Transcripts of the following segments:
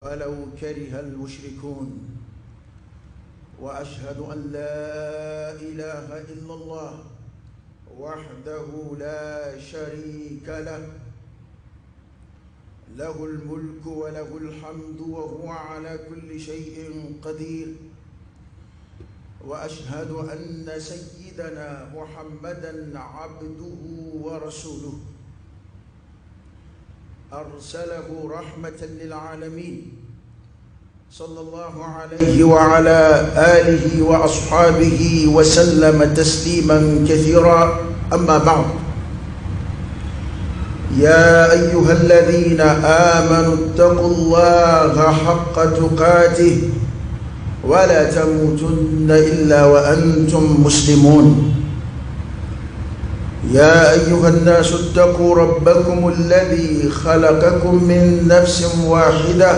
ولو كره المشركون. وأشهد أن لا إله إلا الله وحده لا شريك له، له الملك وله الحمد وهو على كل شيء قدير. وأشهد أن سيدنا محمدا عبده ورسوله، أرسله رحمة للعالمين، صلى الله عليه وعلى آله وأصحابه وسلم تسليما كثيرا. أما بعد، يا أيها الذين آمنوا اتقوا الله حق تقاته ولا تموتن إلا وأنتم مسلمون. يا أيها الناس اتقوا ربكم الذي خلقكم من نفس واحدة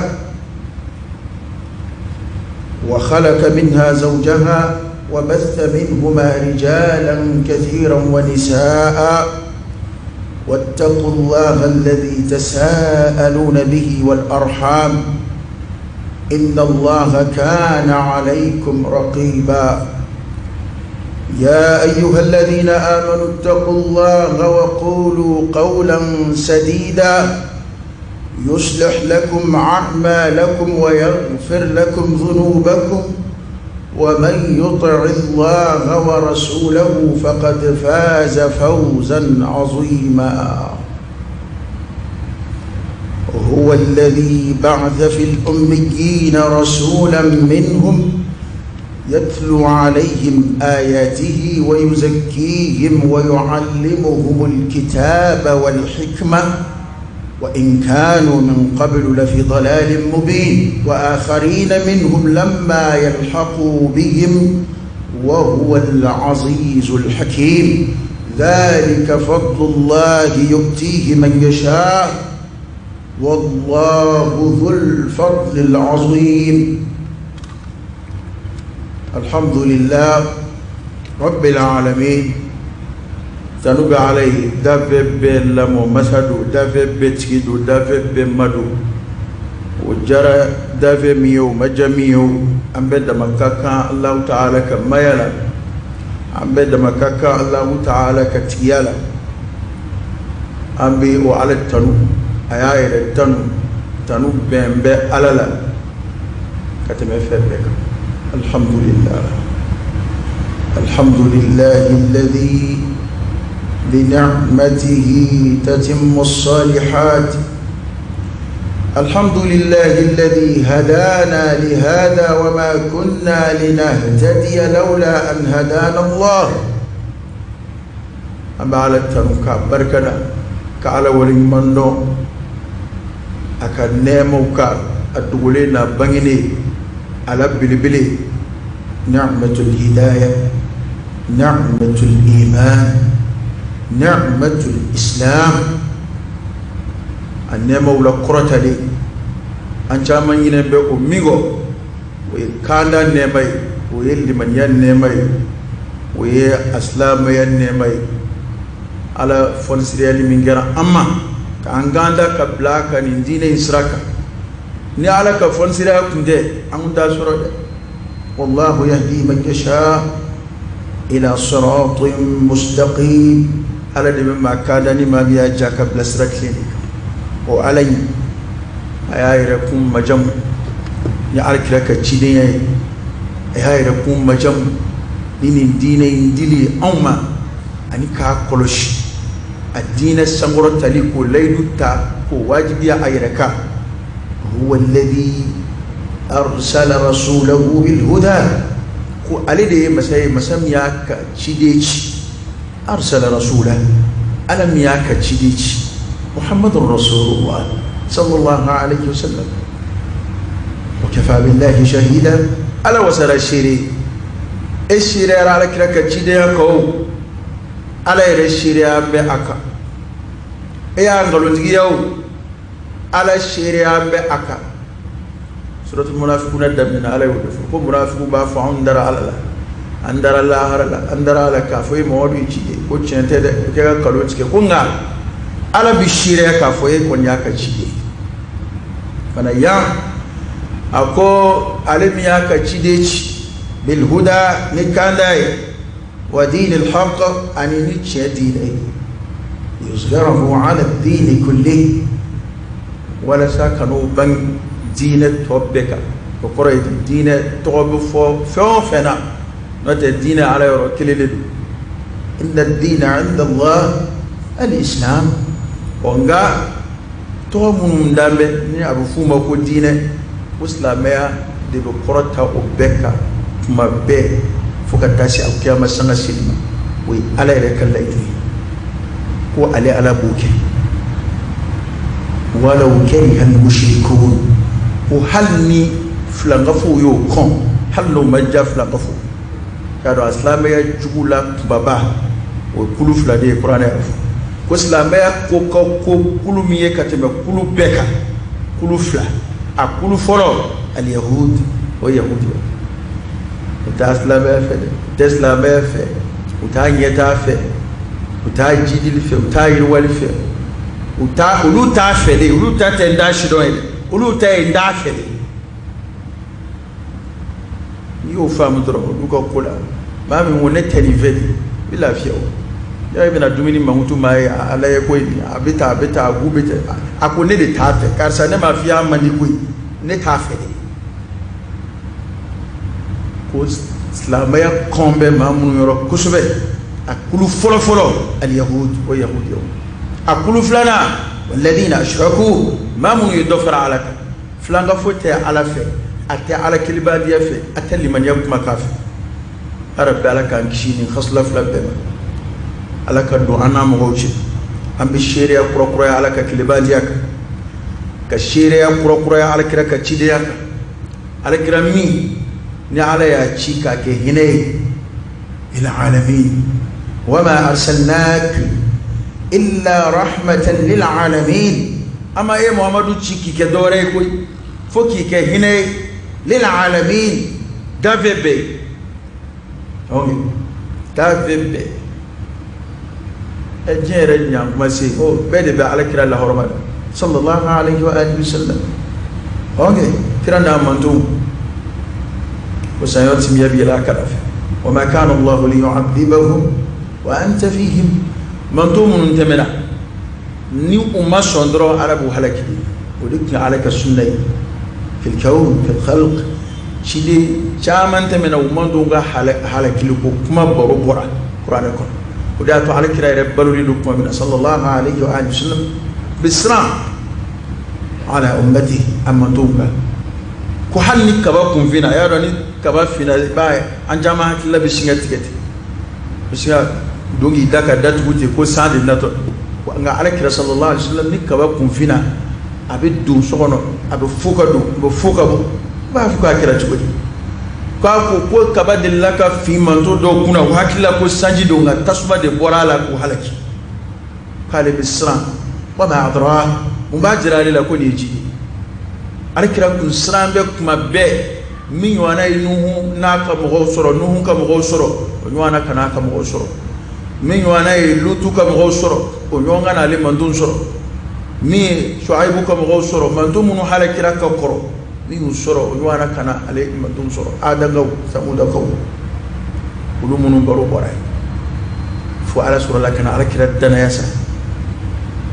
وخلق منها زوجها وبث منهما رجالا كثيرا ونساء، واتقوا الله الذي تساءلون به والأرحام إن الله كان عليكم رقيبا. يا أيها الذين آمنوا اتقوا الله وقولوا قولا سديدا يصلح لكم أعمالكم ويغفر لكم ذنوبكم، ومن يطع الله ورسوله فقد فاز فوزا عظيما. هو الذي بعث في الأميين رسولا منهم يتلو عليهم آياته ويزكيهم ويعلمهم الكتاب والحكمة وإن كانوا من قبل لفي ضلال مبين، وآخرين منهم لما يلحقوا بهم وهو العزيز الحكيم. ذلك فضل الله يؤتيه من يشاء والله ذو الفضل العظيم. الحمد لله رب العالمين. Tanu bɛ Ala ye, dafɛn bɛɛ lamɔ masa don, dafɛn bɛɛ tigi don, dafɛn bɛɛ ma don. O diyara dafɛn min ye, o ma diya min ye o, an bɛɛ dama ka kan Alahu taala ka maya la, an bɛɛ dama ka kan Alahu taala ka tigiya la. An bɛ o Ala tanu, a y'a yɛrɛ tanu, tanu bɛn bɛ Ala la ka tɛmɛ fɛn bɛɛ kan. Alhamdulillah, alhamdulillahi alladhi بنعمته تتم الصالحات. الحمد لله الذي هدانا لهذا وما كنا لنهتدي لولا أن هدانا الله. أما على التنكا بركنا كعلى ولمنو أكنموكا الدولينا بنيني على بلبلي. نعمة الهداية، نعمة الإيمان، نعمة الإسلام. النعمة ولا قرة لي أنت من ينبأ ميغو ويكاندا نعمة ويلي من ينعمة ويا أسلام ينعمة على فنسريالي من غير أما كأنغاندا كبلا كنيندين إسراك ni على كفنسريا كنده أنغدا سورة. والله يهدي من يشاء إلى صراط مستقيم. Ala de bɛ maa kanda ni maa min y'a ja ka bila sira tilennen kan. O Ala in, a y'a yɛrɛ kun majamu ni Alakira ka cidenya ye, a y'a yɛrɛ kun majamu ni nin diinɛ in dili ye anw ma, ani k'a kɔlɔsi a diinɛ sankɔrɔtali, k'o layidu ta k'o wajibiya a yɛrɛ kan. Huwa alladhi arsala rasulahu bil huda. Ko ale de ye masa ye, masa min y'a ka ciden ci. أرسل رسوله، ألم ياك تشديج محمد رسول الله صلى الله عليه وسلم. وكفى بالله شهيدا. ألا وسر الشيري الشيري على كرك تشديك ألا يرشيري أم بأكا يا أنغلو ألا الشيري أم بأكا. سورة المنافقون الدمنا على يودف منافقون بافعون در على الله an dara lahara la, an dara ala k'a fɔ e mɔgɔ b'i ci de ko tiɲɛ tɛ dɛ, o kɛ ka nkalon tigɛ ko nka Ala bi seereya k'a fɔ e kɔni y'a ka ciden fana. Yan A ko ale min y'a ka ciden ci bilhuda ni kanda ye, wa dinil haqq ani ni tiɲɛ diinɛ ye, yuzhirahu ala dini kulli, walasa ka n'o bange diinɛ tɔ bɛɛ kan. O kɔrɔ ye diinɛ tɔgɔ bɛ fɔ fɛn o fɛn na, n'o tɛ diinɛ ala yɔrɔ kelen de don. Inna diina inda Allah al-islam. Ɔ nka tɔgɔ minnu dan bɛ ni a bɛ f'u ma ko diinɛ, ko silamɛya de bɛ kɔrɔta o bɛɛ kan tuma bɛɛ fo ka taa se alikiyama sanga seli ma. O ye ala yɛrɛ ka layidu ye ko ale ala b'o kɛ. Walaw kariha al-mushrikun, ko hali ni filankafow y'o kɔn, hali n'o ma diya filankafo. K'a dɔn a silamɛya jugu la kunbaba o ye kulu fila de ye. Kuranɛ y'a fɔ ko silamɛya ko ka ko kulu min ye ka tɛmɛ kulu bɛɛ kan, kulu fila. A kulu fɔlɔ aliyahud, o ye yahudi ye. U t'a silamɛya fɛ dɛ, u tɛ silamɛya fɛ, u t'a ɲɛtaa fɛ, u t'a jidili fɛ, u t'a yiriwali fɛ, u t'a, olu t'a fɛ de. Olu ta tɛ n t'a sidɔn ye dɛ, olu ta ye n t'a fɛ de. N'i y'o faamu dɔrɔn olu ka ko la, maa min ko ne tɛ nin fɛ de, i bɛ lafiya. O y'a i bɛna dumuni mankutu maa ye, ala ye ko ye, a bɛ taa, a bɛ taa, a bu bɛ taa, a ko ne de t'a fɛ. Karisa, ne m'a f'i ye a man di koyi, ne t'a fɛ de. Ko silamɛya kɔn bɛ maa minnu yɔrɔ kosɛbɛ, a kulu fɔlɔfɔlɔ aliyahud, o yahudiyaw. A kulu filanan walladina ashraku, maa minnu ye dɔ fara ala kan. Filankafo tɛ ala fɛ, a tɛ ala kelibadiya fɛ, a tɛ limaniya kumakan fɛ. Arabi, ala k'an kisi nin hasula fila bɛɛ ma. Ala ka don an n'a mɔgɔw cɛ. An bɛ seereya kurakuraya ala ka kelibadiya kan, ka seereya kurakuraya ala kira ka cidenya kan, ala kira min ni ala y'a ci k'a kɛ hinɛ ye lil alamin. Wa ma arsalnak illa rahmatan lil alamin. Ama e Muhammadu ci k'i kɛ dɔwɛrɛ ye koyi, fo k'i kɛ hinɛ ye lil alamin, danfɛn bɛɛ ye. Ok, danfɛn bɛɛ. Ɛ diɲɛ yɛrɛ ɲankuma se o bɛɛ de bɛ ala kira lahɔrɔma la, sallallahu alayhi wa alihi wa sallam. Ok, kira n'a mantonw ko sanyɔ timiya bi yɛlɛ a kala fɛ. Wa ma kana Allahu liyu'adhibahum wa anta fihim. Manton minnu tɛmɛna ni u ma sɔn dɔrɔn, ala b'u halaki. O de tun ye ala ka sunna ye fil kawn fil khalq. Ciden caman tɛmɛna, u mantonw ka halakili ko kuma baro bɔra kuranɛ kɔnɔ. O de y'a to ala kira yɛrɛ balolen don tuma min na, sallallahu alayhi wa alihi wa sallam, bɛ siran ala ummati, a mantonw kan, ko hali ni kaba kun finna. A y'a dɔn ni kaba finna, i b'a ye an caman hakilila bɛ sin ka tigɛ ten, bɛ sin ka don k'i da ka datugu ten ko san de natɔ. Nka ala kira sallallahu alaihi wa sallam, ni kaba kun finna, a bɛ don so kɔnɔ, a bɛ fo ka don, a bɛ fo ka bɔ. I b'a fɔ k'a kɛra cogo di? K'a ko ko kaba delila ka fin manton dɔw kunna, u hakili la ko sanji don, nka tasuma de bɔra a la k'u halaki. K'ale bɛ siran. Wa ma adra, mun b'a jira ale la ko nin ye ji ye? Ale kira kun siran bɛ kuma bɛɛ. Min ɲɔgɔnna ye Nuhu n'a ka mɔgɔw sɔrɔ, Nuhu ka mɔgɔw sɔrɔ, o ɲɔgɔnna ka n'a ka mɔgɔw sɔrɔ. Min ɲɔgɔnna ye Lutu ka mɔgɔw sɔrɔ, o ɲɔgɔn ka n'ale manton sɔrɔ. Min ye Shuaibu ka mɔgɔw sɔrɔ, manton minnu halakira ka kɔrɔ, min y'u sɔrɔ, o ɲɔgɔnna ka na ale manton sɔrɔ. Adakaw, Samudakaw, olu minnu baro bɔra yen, fo ala sɔrɔla ka na ala kira danaya sa,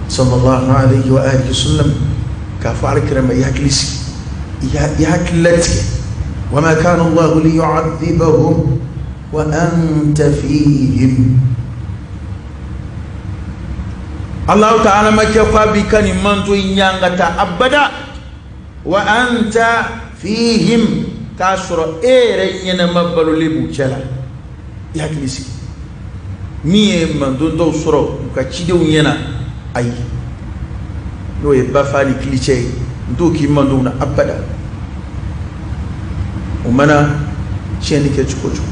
sallallahu alayhi wa alihi wa sallam, k'a fɔ ala kira ma: i hakili sigi, i hakili latigɛ. Wa ma kana Allahu liyu'adhibahum wa anta fihim. Allahu ta'ala ma kɛ ko a b'i ka nin manto in ɲangata abada, wa anta fihim, k'a sɔrɔ e yɛrɛ ɲɛnama balolen b'u cɛ la. I hakili sigi. Min ye manton dɔw sɔrɔ u ka cidenw ɲɛna, ayi, n'o ye bafa ni kilicɛ ye, n t'o k'i mantonw na abada. O mana tiɲɛni kɛ cogo o cogo,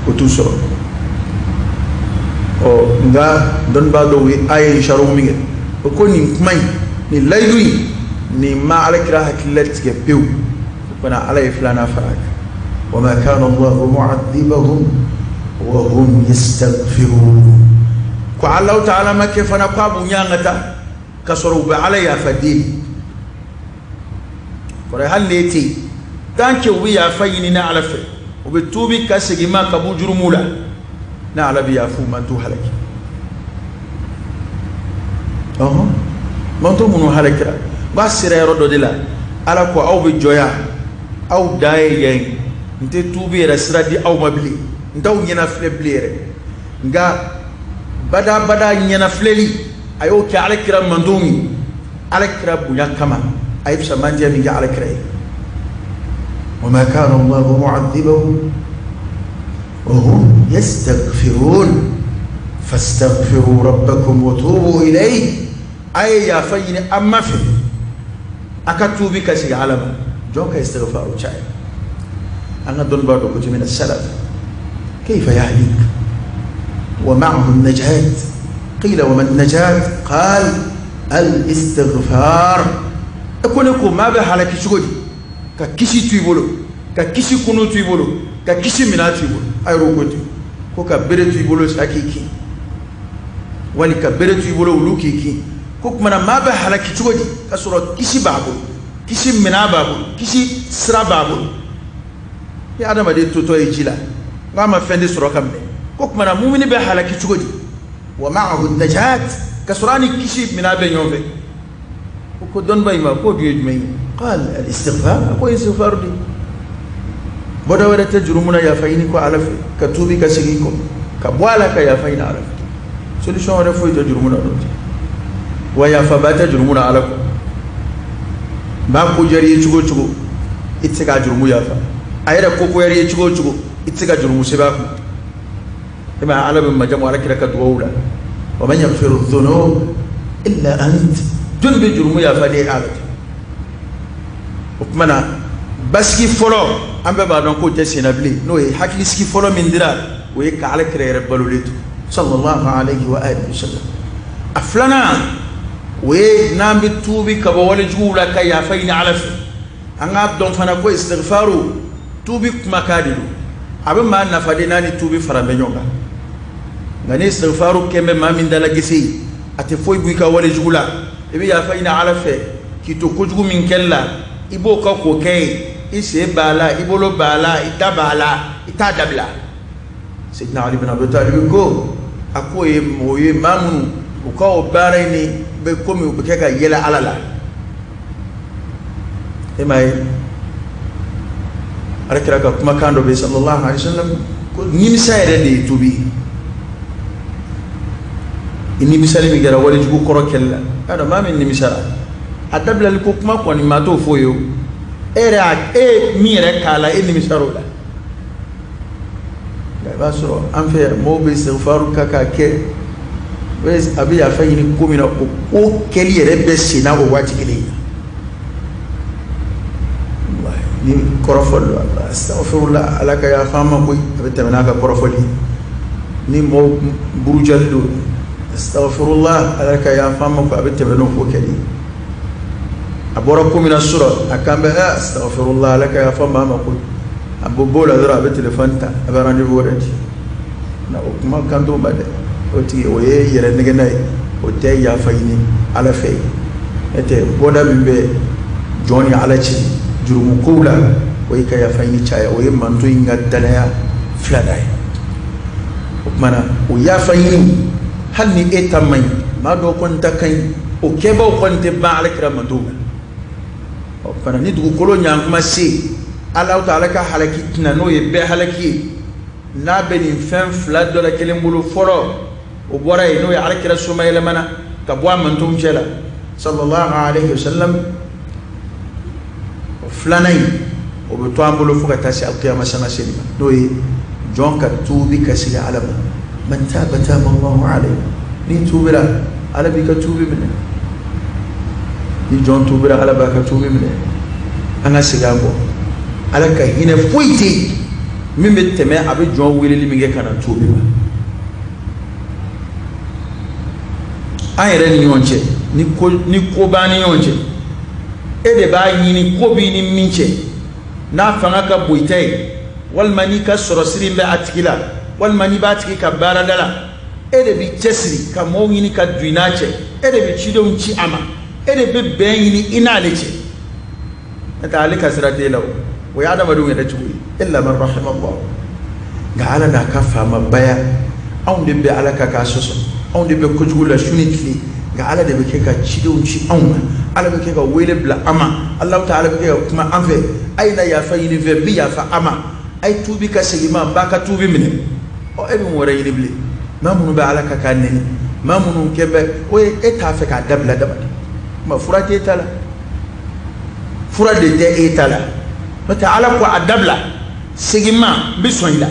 o t'u sɔrɔ. Ɔ nka dɔnnibaa dɔw ye aya in sariw min kɛ, o ko nin kuma in, nin layidu in, nin ma ala kira hakili latigɛ pewu. O fana ala ye filanan fara a kan: wa ma kana Allahu mu'adhibahum wa hum yastaghfirun. Ko Allahu ta'ala ma kɛ fana ko a b'u ɲangata ka sɔrɔ u bɛ ala yafa deli. Kɔrɔ hali n'e tɛ yen, tant que u bɛ yafa ɲini ne Ala fɛ, u bɛ tuubi ka segin ma ka bɔ jurumu la, ne Ala bɛ yafa u ma, n t'u halaki. Ɔhɔn, mantɔn minnu halakira, b'a sera yɔrɔ dɔ de la, Ala ko aw bɛ jɔ yan, aw dan ye yan ye, n tɛ tuubi yɛrɛ sira di aw ma bilen, n t'aw ɲɛnafilɛ bilen yɛrɛ. Nka badabada ɲɛnafilɛli a y'o kɛ Ala kira mantɔnw ye, Ala kira bonya kama, a ye fisamantiya min kɛ Ala kira ye. Wa ma kana Allahu mu'adhibahum wa hum yastaghfirun fastaghfiru rabbakum wa tubu ilayhi. A ye yafa ɲini an ma fɛ, a ka tuubi ka segin Ala ma. Jɔn ka istighfaru caya. An ka dɔnnibaa dɔ ko ten, min salaf kayfa yahlik wa ma'ahu an-najat qila wa man najat qal al-istighfar. E ko ne ko maa bɛ halaki cogo di ka kisi to i bolo, ka kisi kunu to i bolo, ka kisi minɛn to i bolo? A yɛrɛ ko ten ko ka bere to i bolo sa k'i kin, wali ka bere to i bolo wulu k'i kin. Ko kumana maa bɛ halaki cogo di ka sɔrɔ kisi b'a bolo, kisi minɛn b'a bolo, kisi sira b'a bolo? Ni adamaden totɔ ye ji la, k'a ma fɛn de sɔrɔ ka minɛ, ko kumana mumini bɛ halaki cogo di? Wa ma'ahu najat, ka sɔrɔ a ni kisi minɛn bɛ ɲɔgɔn fɛ. Ko dɔnniba in ma k'o dun ye jumɛn ye? Qal al-istighfar. A ko istighfar de, bɔda wɛrɛ tɛ jurumu na yafa ɲini kɔ Ala fɛ, ka tuubi ka segin kɔ, ka bɔ a la ka yafa ɲini Ala fɛ. Solution wɛrɛ foyi tɛ jurumu na n'o tɛ. Wa yafaba tɛ jurumu na Ala kɔ. Maa ko diyara i ye cogo o cogo, i tɛ se k'a jurumu yafa. A yɛrɛ ko goyara i ye cogo o cogo, i tɛ se ka jurumu sɛbɛn a kun. E ma Ala bɛ majamu Ala kira ka dugawu la, wa man yaghfiru dhunub illa ant. Jɔnni bɛ jurumu yafa ne ye Ala tɛ? O tuma na basigi fɔlɔ, an bɛɛ b'a dɔn k'o tɛ senna bilen, n'o ye hakilisigi fɔlɔ min dira, o ye ka Ala kira yɛrɛ balolen to sallallahu alayhi wa alihi wa sallam. A filanan, o ye n'an bɛ tuubi ka bɔ walejuguw la ka yafa ɲini Ala fɛ, an k'a dɔn fana ko istighfaru tuubi kumakan de don, a bɛ maa nafa de n'a ni tuubi fara bɛ ɲɔgɔn kan. Nka ni istighfaru kɛn bɛ maa min dala gese ye, a tɛ foyi bɔ i ka walejugu la. I bɛ yafa ɲini Ala fɛ k'i to kojugu min kɛli la, i b'o ka k'o kɛ ye, i sen b'a la, i bolo b'a la, i da b'a la, i t'a dabila. Seydina Ali bin Abi Talib ko a k'o ye mɔgɔ ye, maa minnu u ka o baara in ni bɛ komi u bɛ kɛ ka yɛlɛ Ala la. E m'a ye, Ala kira ka kumakan dɔ bɛ yen sallallahu alaihi wa sallam, ko nimisa yɛrɛ de ye tuubi ye. I nimisali min kɛra walejugu kɔrɔ kɛli la, y'a dɔn maa min nimisara a dabilali ko kuma kɔni maa t'o fɔ ye o. E yɛrɛ y'a e min yɛrɛ k'a la, e nimisara o la. Nka i b'a sɔrɔ an fɛ yan, mɔgɔw bɛ istighfaru ka k'a kɛ, a bɛ yafa ɲini ko min na, o ko kɛli yɛrɛ bɛ sen na o waati kelen na. Ni kɔrɔfɔ don, astaghfirullah, Ala ka yafa an ma koyi, a bɛ tɛmɛ n'a ka kɔrɔfɔli ye. Ni mɔgɔw burujali don, astaghfirullah, Ala ka yafa an ma koyi, a bɛ tɛmɛ n'o ko kɛli ye. A bɔra ko min na sɔrɔ, a kan bɛ astaghfirullah, Ala ka yafa maa ma koyi, a bɛ b'o la dɔrɔn, a bɛ téléphone ta, a bɛ rendez-vous wɛrɛ di. Na o kuma kan t'o ma dɛ, o tigi o ye yɛrɛ nɛgɛnna ye, o tɛ yafa ɲini Ala fɛ ye. N'o tɛ, bɔda min bɛ jɔn ni Ala cɛ jurumu kow la, o ye ka yafa ɲini caya, o ye manto in ka danaya filanan ye. O tuma na o yafa ɲini, hali ni e ta man ɲi, maa dɔw kɔni ta ka ɲi, o kɛbaw kɔni tɛ ban Ala kira mantow la. Ɔ fana ni dugukolo ɲankuma se, Ala ta Ala ka halaki tɛna, n'o ye bɛɛ halaki ye, n'a bɛ nin fɛn fila dɔ la kelen bolo fɔlɔ, o bɔra yen, n'o ye Ala kira somayɛlɛmana ka bɔ a mantonw cɛ la sallallahu alaihi wa sallam. O filanan in, o bɛ to an bolo fo ka taa se alkiyama sanga seli ma, n'o ye jɔn ka tuubi ka segin Ala ma. Man taba taba Allahu alayhi. N'i tuubira, Ala b'i ka tuubi minɛ. Ni jɔn tuubira, Ala b'a ka tuubi minɛ. An ka segin an kɔ, Ala ka hinɛ foyi tɛ yen min bɛ tɛmɛ a bɛ jɔn weleli min kɛ ka na tuubi ma. An yɛrɛ ni ɲɔgɔn cɛ, ni ko b'an ni ɲɔgɔn cɛ, e de b'a ɲini ko b'i ni min cɛ, n'a fanga ka bon i ta ye, walima n'i ka sɔrɔ siri bɛ a tigi la, walima n'i b'a tigi ka baarada la, e de b'i cɛsiri ka mɔgɔw ɲini ka don i n'a cɛ, e de bɛ cidenw ci a ma, e de bɛ bɛn ɲini i n'ale cɛ. N'o tɛ ale ka sira t'e la o, o ye adamadenw yɛrɛ cogo ye, illa man rahima Allah. Nka ala n'a ka faamabaya, anw de bɛ ala ka k'a sɔsɔ, anw de bɛ kojugu la su ni tile, nka ala de bɛ kɛ ka cidenw ci anw ma, ala bɛ kɛ ka wele bila an ma, Alahu taala bɛ kɛ ka kuma an fɛ, a ye na yafa ɲini n fɛ, n bɛ yafa a ma, a ye tuubi ka segin n ma, n b'a ka tuubi minɛ. Ɔ, e bɛ mun wɛrɛ ɲini bilen? Maa minnu bɛ ala ka k'a nɛni, maa minnu kɛ bɛ o ye, e t'a fɛ k'a dabila dama de ma, fura t'e ta la, fura de tɛ e ta la. N'o tɛ ala ko a dabila, segin n ma, n bɛ sɔn i la,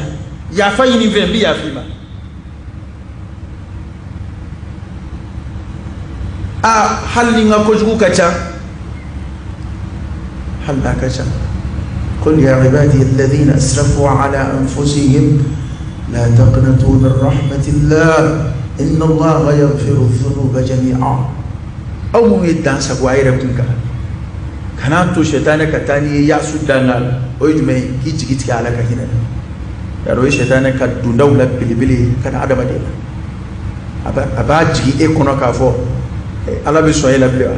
yafa ɲini n fɛ, n bɛ yafa i ma. Aa, hali ni n ka kojugu ka ca, hali n'a ka ca, qul ya ibadi alladhina asrafu ala anfusihim la taqnatu min rahmatillah inna allaha yaghfiru dhunuba jami'a. Aw minnu ye dan sago a yɛrɛ kun kan, kana to sɛtanɛ ka taa n'i ye yasu danga la. O ye jumɛn ye? K'i jigi tigɛ ala ka hinɛ na. Yarɔ, o ye sɛtanɛ ka dondaw la belebele ye ka na adamaden na. A b'a jigin e kɔnɔ k'a fɔ ala bɛ sɔn e la bilen wa?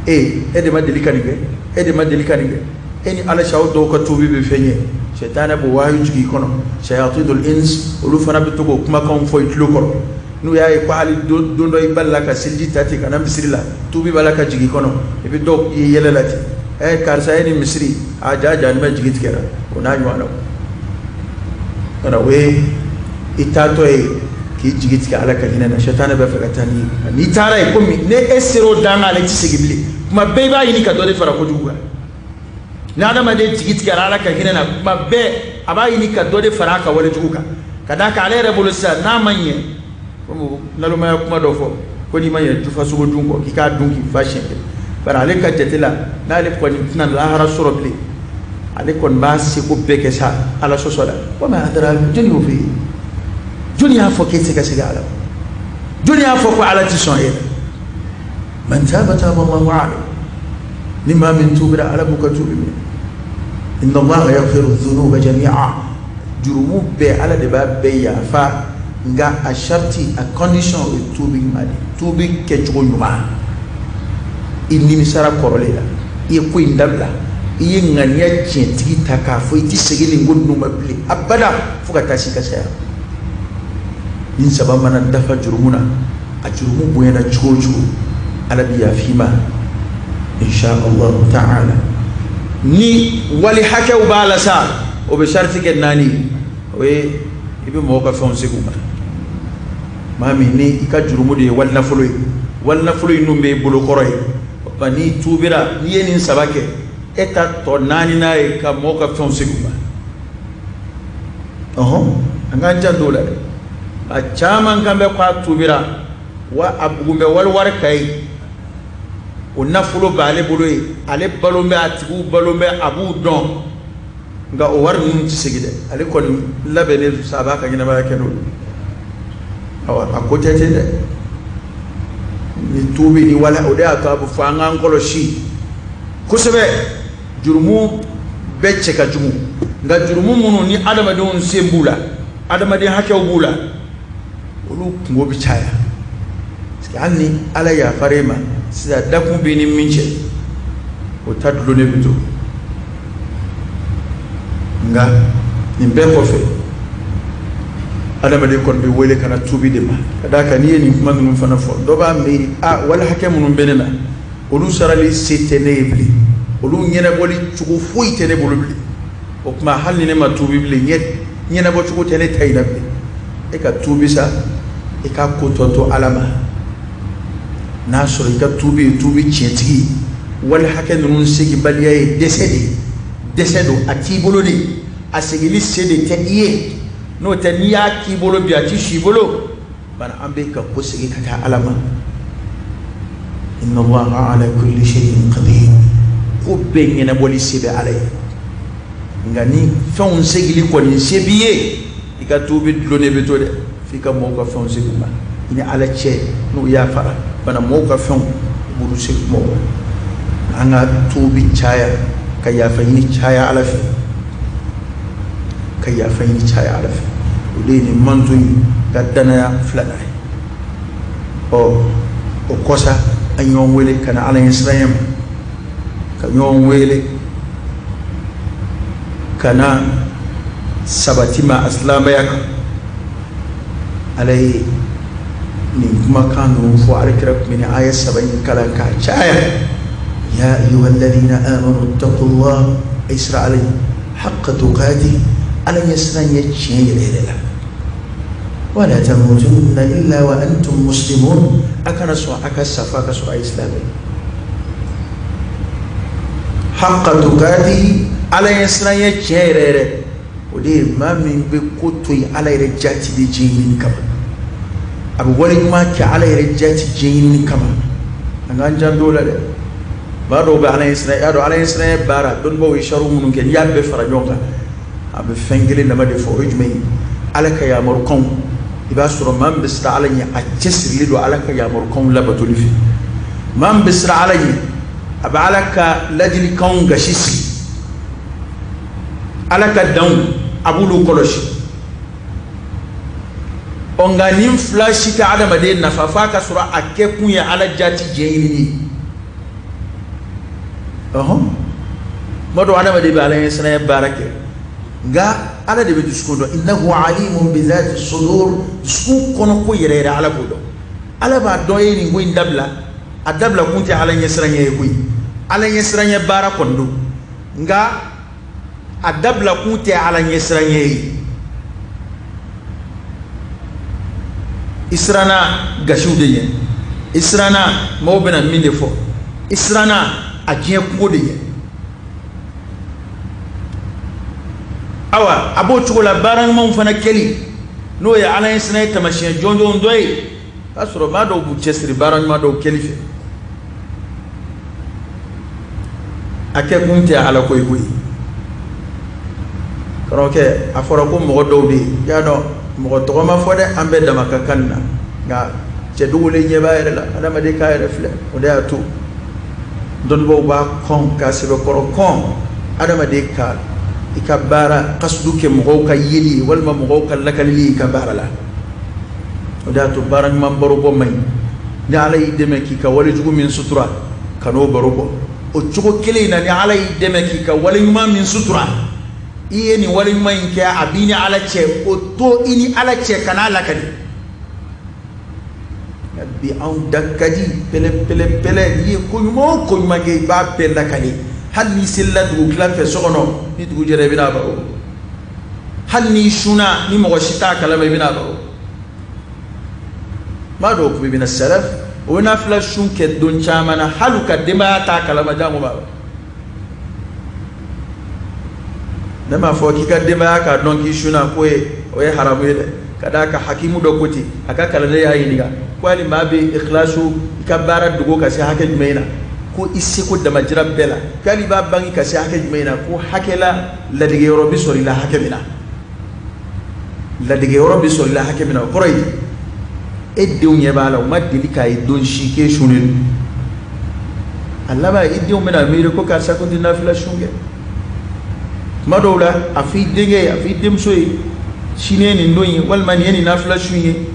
E de ma deli ka nin kɛ, e de ma deli ka nin kɛ, e ni ala cɛ, aw dɔw ka tuubi bɛ fɛn ye. Sɛtanɛ b'o wahayu jigin i kɔnɔ. Shayatinul ins, olu fana bɛ to k'o kumakanw fɔ i tulo kɔrɔ. N'u y'a ye ko hali don dɔ i balila ka seliji ta ten ka na misiri la, tuubi b'a la ka jigin i kɔnɔ, i bɛ dɔw ye yɛlɛ la ten, ɛ karisa e ni misiri, a ja ja ni ma jigi tigɛra, o n'a ɲɔgɔnnaw. O ye i taatɔ ye k'i jigi tigɛ ala ka hinɛ na. Sɛtanɛ bɛ fɛ ka taa n'i ye, n'i taara yen, komi ne e sera o dan kan, ale tɛ segin bilen. Kuma bɛɛ i b'a ɲini ka dɔ de fara kojugu kan. Ni adamaden jigi tigɛra ala ka hinɛ na, kuma bɛɛ a b'a ɲini ka dɔ de fara a ka wale jugu kan, ka d'a kan ale yɛrɛ bolo sisan, n'a ma ɲɛ, komi nalomaya kuma dɔ fɔ ko n'i ma ɲɛ jufa sogo dun kɔ, k'i k'a dun k'i fa siɲɛ kelen. Bari ale ka jate la, n'ale kɔni tɛna lahara sɔrɔ bilen, ale kɔni b'a seko bɛɛ kɛ sa ala sɔsɔ la. Wa ma adraka, jɔnni y'o f'i ye? Jɔnni y'a fɔ k'e tɛ se ka segin ala ma? Jɔnni y'a fɔ ko ala tɛ sɔn e la? Man taba taba Allahu alayhi, ni maa min tuubira, ala b'u ka tuubi minɛ. Inna Allaha yaghfiru dhunuba jami'a, jurumu bɛɛ ala de b'a bɛɛ yafa, nka a sariti, a condition, o ye tuubi ɲuman de ye, tuubi kɛcogo ɲuman. I nimisara kɔrɔlen la, i ye ko in dabila, i ye ŋaniya tiɲɛtigi ta k'a fɔ i tɛ segin nin ko ninnu ma bilen abada fo ka taa se i ka saya. Nin saba mana dafa jurumu na, a jurumu bonyana cogo o cogo, ala bɛ yafa i ma insha allahu ta'ala. Ni wali hakɛw b'a la sa, o bɛ sariti kɛ naani ye. O ye i bɛ mɔgɔw ka fɛnw segin u ma. Maa min ni i ka jurumu de ye wali nafolo ye, wali nafolo in dun b'e bolo kɔrɔ ye, o tuma n'i tuubira, n'i ye nin saba kɛ, e ta tɔ naaninan ye ka mɔgɔw ka fɛnw segin u ma. Ɔhɔn, an k'an janto o la dɛ. A caman kan bɛ ko a tuubira wa a bugun bɛ wali wari ka ye, o nafolo b'ale bolo ye, ale balo bɛ, a tigiw balo bɛ, a b'u dɔn, nka o wari ninnu tɛ segin dɛ. Ale kɔni labɛnnen sa, a b'a ka ɲɛnamaya kɛ n'o ye. Awa, a ko tɛ ten dɛ. Ni tuubi ni wala, o de y'a to a bɛ fɔ an k'an kɔlɔsi kosɛbɛ. Jurumu bɛɛ cɛ ka jugu, nka jurumu minnu ni adamadenw sen b'u la, adamaden hakɛw b'u la, olu kunko bɛ caya, parce que hali ni ala yafara e ma sisan, dakun b'i ni min cɛ, o ta dulonnen bɛ to. Nka nin bɛɛ kɔfɛ, adamaden kɔni bɛ wele ka na tuubi de ma, ka d'a kan n'i ye nin kuma ninnu fana fɔ, dɔ b'a miiri, a wali hakɛ minnu bɛ ne na, olu sarali se tɛ ne ye bilen, olu ɲɛnabɔli cogo foyi tɛ ne bolo bilen, o tuma hali ni ne ma tuubi bilen, ɲɛnabɔ cogo tɛ ne ta in na bilen. E ka tuubi sa, i ka ko tɔ to ala ma. N'a sɔrɔ i ka tuubi ye tuubi tiɲɛtigi ye, wali hakɛ ninnu seginbaliya ye dɛsɛ de ye, dɛsɛ don, a t'i bolo de, a seginni se de tɛ i ye. N'o tɛ, n'i y'a k'i bolo bi, a ti si i bolo. Bari an bɛ ka ko segin ka taa ala ma. Inna allaha ala kulli shay'in qadir, ko bɛɛ ɲɛnabɔli se bɛ ala ye. Nka ni fɛnw segili kɔni se b'i ye, i ka tuubi dulonnen bɛ to dɛ, f'i ka mɔgɔw ka fɛnw segin u ma. I ni ala cɛ, n'u yafara bana, mɔgɔw ka fɛnw i b'olu segin mɔgɔw ma. An ka tuubi caya, ka yafa ɲini caya ala fɛ, ka yafa ɲini caya ala fɛ. O de ye nin manto in ka danaya filanan ye. Ɔ, o kɔsa, an ɲɔgɔn wele ka na ala ɲɛsiranya ma, ka ɲɔgɔn wele. Ka na sabati ma a silamɛya kan. Ala ye nin kumakan ninnu fɔ, alakira tun bɛ nin aya saba in kalan k'a caya: ya ayyuha alladhina amanu ittaqullah, a ye siran Ala ɲɛ, haqqa tuqati, Ala ɲɛ siran ɲɛ tiɲɛ yɛrɛ yɛrɛ la, wala tamutunna illa wa antum muslimun, a kana sɔn a ka sa f'a ka sɔrɔ a ye silamɛ. Haqqa tuqati, Ala ɲɛ siran ɲɛ tiɲɛ yɛrɛ yɛrɛ, o de ye maa min bɛ ko to yen Ala yɛrɛ jati de diɲɛ ɲini kama, a bɛ wale ɲuman kɛ Ala yɛrɛ jati diɲɛ ɲini kama. An k'an janto o la dɛ. Maa dɔw bɛ Ala ɲɛ siran, y'a dɔn Ala ɲɛ siran ye baara, dɔnnibaaw ye sariw minnu kɛ, n'i y'a bɛɛ fara ɲɔgɔn kan, a bɛ fɛn kelen dama de fɔ. O ye jumɛn ye? Ala ka yamarukanw. I b'a sɔrɔ maa min bɛ siran Ala ɲɛ, a cɛsirilen don Ala ka yamarukanw labatoli fɛ. Maa min bɛ siran Ala ɲɛ, a bɛ Ala ka ladilikanw gasi sigi, Ala ka danw a b'olu kɔlɔsi. Ɔ nka nin fila si tɛ adamaden nafa f'a ka sɔrɔ a kɛkun ye Ala jati diɲɛ ɲinini ye. Ɔhɔn, tuma dɔw adamaden bɛ Ala ɲɛsiranya baara kɛ, nka Ala de bɛ dusukun dɔn. Innahu alimun bi dhati sudur, dusukun kɔnɔ ko yɛrɛ yɛrɛ, Ala b'o dɔn. Ala b'a dɔn e ye nin ko in dabila, a dabila kun tɛ Ala ɲɛsiranya ye koyi, Ala ɲɛsiranya baara kɔni don, nka a dabila kun tɛ Ala ɲɛsiranya ye. I siranna gasiw de ɲɛ, i siranna mɔgɔw bɛna min de fɔ, i siranna a diɲɛ kunko de ɲɛ. Awa, a b'o cogo la baara ɲumanw fana kɛli, n'o ye Ala ɲɛsiranya taamasiyɛn jɔnjɔn dɔ ye. O y'a sɔrɔ maa dɔw b'u cɛsiri baara ɲuman dɔw kɛli fɛ, a kɛ kun tɛ Ala ko ye koyi. Karamɔgɔkɛ, a fɔra ko mɔgɔ dɔw de ye, i y'a dɔn, mɔgɔ tɔgɔ ma fɔ dɛ, an bɛɛ dama ka kan na, nka cɛ dogolen ɲɛ b'a yɛrɛ la, adamaden k'a yɛrɛ filɛ. O de y'a to dɔnnibaaw b'a kɔn k'a sɛbɛkɔrɔ kɔn adamaden ka i ka baara kasudu kɛ mɔgɔw ka yeli ye walima mɔgɔw ka lakalili ye i ka baara la. O de y'a to baara ɲuman baro bɔ man ɲi. Ni Ala y'i dɛmɛ k'i ka wale jugu min sutura, ka n'o baro bɔ. O cogo kelen in na, ni Ala y'i dɛmɛ k'i ka wale ɲuman min sutura, i ye nin wale ɲuman in kɛ, a b'i ni Ala cɛ, o to i ni Ala cɛ, kan'a lakali. Bi anw da ka di pɛlɛ pɛlɛ pɛlɛ. N'i ye ko ɲuman o ko ɲuman kɛ, i b'a bɛɛ lakali. Hali n'i selila dugutila fɛ so kɔnɔ, ni dugu jɛra, i bɛna baro. Hali n'i sunna ni mɔgɔ si t'a kalama, i bɛna baro. Maa dɔw tun bɛ mina salaf, o bɛ nafila sun kɛ don caman na, hali u ka denbaya t'a kalama, jango maa. Ne m'a fɔ k'i ka denbaya k'a dɔn k'i sunna k'o ye o ye haramu ye dɛ. Ka d'a kan hakimu dɔ ko ten, a ka kalanden y'a ɲininka ko hali maa bɛ ikhlasu, i ka baara dogo ka se hakɛ jumɛn na? Ko i seko damajira bɛɛ la. K'ale b'a bange ka se hakɛ jumɛn na? Ko hakɛ la, ladegeyɔrɔ bɛ sɔrɔ i la hakɛ min na, ladegeyɔrɔ bɛ sɔrɔ i la hakɛ min na. O kɔrɔ ye e denw ɲɛ b'a la, u ma deli k'a ye don si k'e sunnen don. A laban, i denw bɛna miiri ko karisa kun tɛ nafila sun kɛ. Tuma dɔw la, a fɔ i denkɛ ye, a fɔ i denmuso ye, sini ye nin don ye, walima nin ye nin nafila sun ye,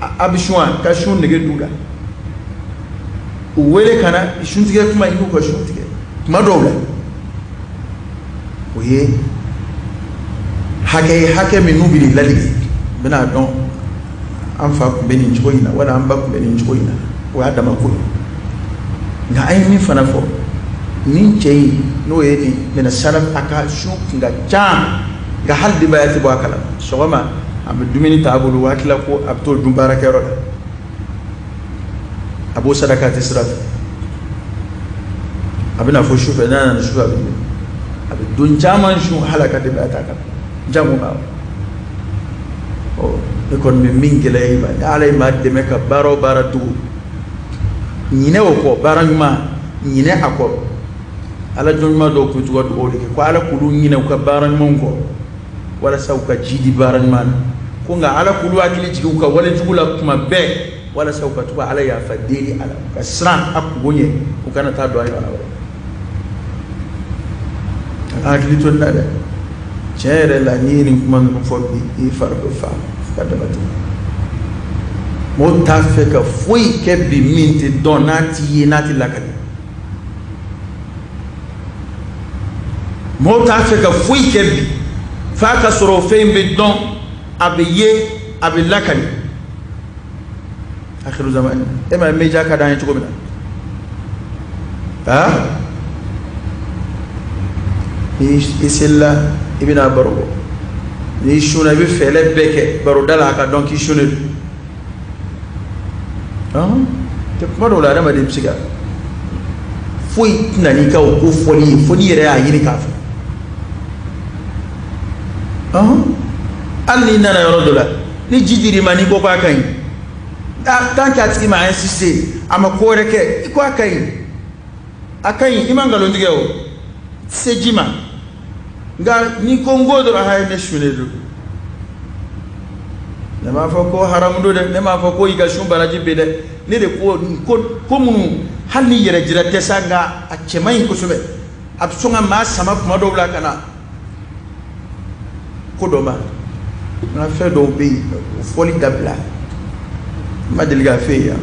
a bɛ sun wa? Ka sun nege d'u la, u wele ka na suntigɛ kuma, i n'u ka sun tigɛ. Tuma dɔw la, o ye hakɛ ye, hakɛ min n'u bɛ nin ladege, u bɛna dɔn an fa tun bɛ nin cogo in na, wala an ba tun bɛ nin cogo in na. O y'a dama ko ye. Nka an ye min fana fɔ, nin cɛ in, n'o ye nin mina salaf, a ka sun kun ka ca, nka hali denbaya tɛ bɔ a kalama. Sɔgɔma, a bɛ dumuni t'a bolo, o hakili la ko a bɛ t'o dun baarakɛyɔrɔ la, a b'o saraka tɛ sira fɛ, a bɛna fɔ sufɛ, n'a nana sufɛ, a bɛ a bɛ don caman sun, hali a ka denbaya t'a kalama, jango maa. Ɔ, ne kɔni bɛ min gɛlɛya i ma, ni Ala ye maa dɛmɛ ka baara o baara dogo, ɲinɛ o kɔ, baara ɲuman, ɲinɛ a kɔ. Ala jɔn ɲuman dɔw tun bɛ to ka dugawu de kɛ ko Ala k'olu ɲinɛ u ka baara ɲumanw kɔ, walasa u ka ji di baara ɲuman na. Ko nka Ala k'olu hakili jigin u ka wale jugu la tuma bɛɛ, walasa u ka to ka Ala yafa deli a la, u ka siran a kungo ɲɛ, u kana taa don a ɲɔgɔnna wɛrɛ. A ka hakili to nin na dɛ. Tiɲɛ yɛrɛ la, n'i ye nin kuma ninnu fɔ bi, i fari bɛ fa fo ka dama tɛmɛ. Mɔgɔw t'a fɛ ka foyi kɛ bi min tɛ dɔn, n'a t'i ye, n'a tɛ lakali. Mɔgɔw t'a fɛ ka foyi kɛ bi f'a ka sɔrɔ o fɛn in bɛ dɔn, a bɛ ye, a bɛ lakali. Akhiru zamani, e ma ye media ka d'an ye cogo min na, aa n'i i selila i bɛna baro bɔ, n'i sunna i bɛ fɛɛrɛ bɛɛ kɛ baroda la a ka dɔn k'i sunnen don. Tɛ kuma dɔw la adamaden bɛ se ka foyi tɛna n'i ka o ko fɔli ye fo n'i yɛrɛ y'a ɲini k'a fɔ. Hali n'i nana yɔrɔ dɔ la, ni ji dir'i ma, n'i ko k'a ka ɲi, tant que a tigi ma insister, a ma ko wɛrɛ kɛ, i ko a ka ɲi, a ka ɲi, i ma nkalon tigɛ, o se ji ma. Nka n'i ko n ko dɔrɔn, hayi, ne sunnen don, ne m'a fɔ ko haramu don dɛ, ne m'a fɔ ko i ka sun baraji bɛ dɛ, ne de ko ko ko minnu hali ni yɛrɛ jira tɛ sa, nka a cɛ man ɲi kosɛbɛ, a bɛ sɔn ka maa sama kuma dɔw la ka na ko dɔ ma. Nka fɛn dɔw bɛ yen, o fɔli dabila. N ma deli k'a f'e ye yan,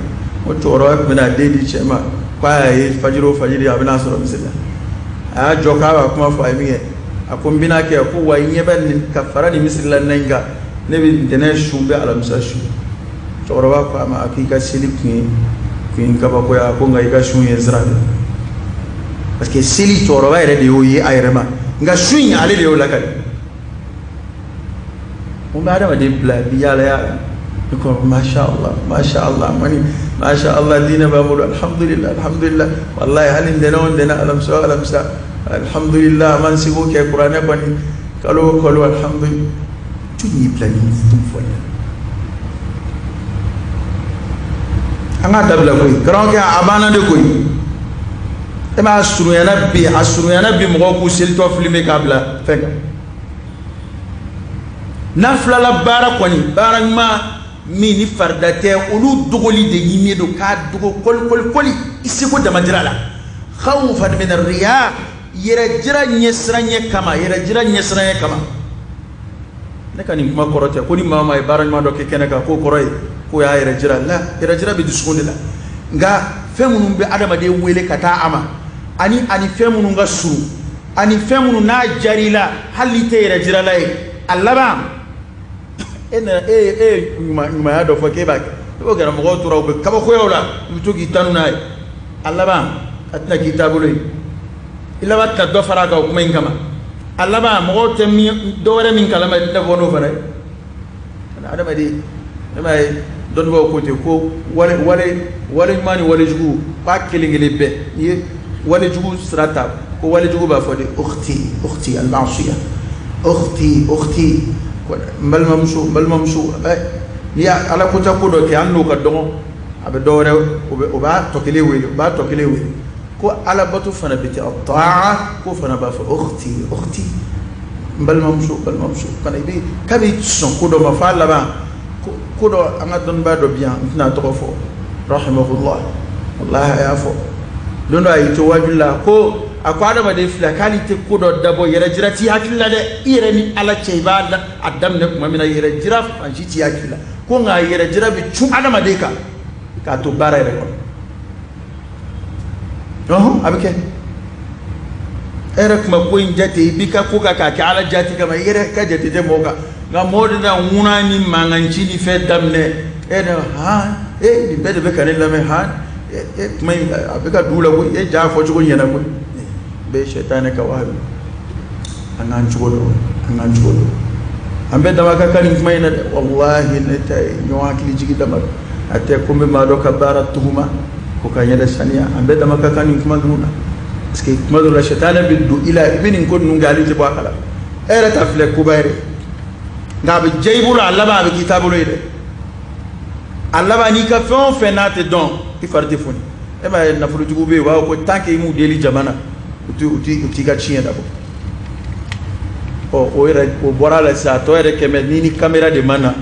o cɛkɔrɔba tun bɛna den di cɛ ma, k'a y'a ye fajiri o fajiri a bɛna sɔrɔ misiri la, a y'a jɔ k'a b'a kuma fɔ a ye min kɛ, a ko n bɛna kɛ ko wa i ɲɛ bɛ nin ka fara nin misiri la na in kan, ne bɛ ntɛnɛn sun, bɛ alamisa sun. Cɛkɔrɔba ko a ma, a k'i ka seli kun ye kabakoya, a ko nka i ka sun ye sira de, parce que seli cɛkɔrɔba yɛrɛ de y'o ye a yɛrɛ ma, nka sun in ale de y'o lakali. Mun bɛ adamaden bila bi yaala yaala i ko masha Allah, masha Allah, mani masha Allah, diinɛ b'an bolo, alhamdulillah, alhamdulillah, wallahi hali ntɛnɛn o ntɛnɛn, alamisa o alamisa, alhamdulillah, an b'an seko kɛ kuranɛ kɔni kalo o kalo, alhamdulillah. Jɔn y'i bila nin fɔli la? An k'a dabila koyi, karamɔgɔkɛ, a banna de koyi. E m'a surunyana bi, a surunyana bi, mɔgɔw k'u selitɔ filmer k'a bila fɛn kan. Nafilala baara kɔni, baara ɲuman min ni farida tɛ, olu dogoli de ɲininen don, k'a dogo kɔli kɔli kɔli, i seko damajira la, khawfan min riya, yɛrɛ jira ɲɛsiranɲɛ kama, yɛrɛ jira ɲɛsiranɲɛ kama. Ne ka nin kuma kɔrɔ tɛ ko ni maa o maa ye baara ɲuman dɔ kɛ kɛnɛ kan, k'o kɔrɔ ye k'o y'a yɛrɛ jira la. Yɛrɛ jira bɛ dusukun de la, nka fɛn minnu bɛ adamaden wele ka taa a ma, ani fɛn minnu ka surun, ani fɛn minnu n'a jar'i la, hali n'i tɛ yɛrɛ jirala ye, a laban e nana e ye ɲumanya dɔ fɔ k'e b'a kɛ, n'o kɛra mɔgɔw tora u bɛ kabakoya o la, i bɛ to k'i tanu n'a ye, a laban a tɛna k'i taabolo ye, i laban tɛna dɔ fara a kan o kuma in kama, a laban mɔgɔw tɛ min dɔ wɛrɛ min kalama, i tɛna bɔ n'o fana ye. Adamaden, ne m'a ye dɔnnibaaw ko ten ko wale ɲuman ni wale jugu k'a kelen kelen bɛɛ, n'i ye wale jugu sira ta, ko wale jugu b'a fɔ de ukhti, ukhti al-ma'siya, ukhti, ukhti, n balimamuso, n balimamuso. N'i y'a ala kota ko dɔ kɛ, hali n'o ka dɔgɔn, a bɛ dɔ wɛrɛ, o b'a tɔ kelen wele, o b'a tɔ kelen wele ko alabato fana bɛ ten, taa ko fana b'a fɔ ukhti, ukhti, n balimamuso, balimamuso. Kana i bɛ k'a bɛ sɔn ko dɔ ma f'a laban ko dɔ. An ka dɔnnibaa dɔ bɛ yan, n tɛna a tɔgɔ fɔ, rahimahullah, wallahi a y'a fɔ don dɔ, a y'i to waajuli la, ko a ko adamaden filɛ, k'ale tɛ ko dɔ dabɔ, yɛrɛ jira t'i hakili la dɛ, i yɛrɛ ni ala cɛ, i b'a a daminɛ tuma min na, yɛrɛ jira fan si t'i hakili la, ko nka yɛrɛ jira bɛ cun adamaden kan k'a to baara yɛrɛ kɔnɔ. Ɔhɔn, a bɛ kɛ e yɛrɛ tun bɛ ko in jate, i b'i ka ko kan k'a kɛ ala jati kama, i yɛrɛ ka jate tɛ mɔgɔw kan, nka mɔgɔw de na ŋuna ni mankanci ni fɛn daminɛ, e de han, e nin bɛɛ de bɛ ka ne lamɛn, han, e kuma in a bɛ ka dugu la koyi, e ja fɔcogo ɲɛna koyi, bɛɛ ye sɛtanɛ ka wahabi. An k'an cogo dɔn, an k'an cogo dɔn, an bɛɛ dama ka kan nin kuma in na dɛ. Walahi ne ta ye ɲɔgɔn hakili jigi dama don, a tɛ ko n bɛ maa dɔ ka baara tuguma ko ka yɛrɛ saniya. An bɛɛ dama ka kan nin kuma ninnu na, parce que kuma dɔ la sɛtanɛ bɛ don i la, i bɛ nin ko ninnu kɛ, hali tɛ bɔ a kalama, e yɛrɛ ta filɛ koba yɛrɛ, nka a bɛ diya i bolo, a laban a bɛ k'i taabolo ye dɛ. A laban n'i ka fɛn o fɛn n'a tɛ dɔn, i fari tɛ foni. E m'a ye nafolotigiw bɛ yen, u b'a fɔ ko tant que i m'u deli jama na, u t'i ka tiɲɛ dabɔ. Ɔ o yɛrɛ o bɔra a la sisan, a tɔ yɛrɛ kɛmɛ ni caméra de ma na,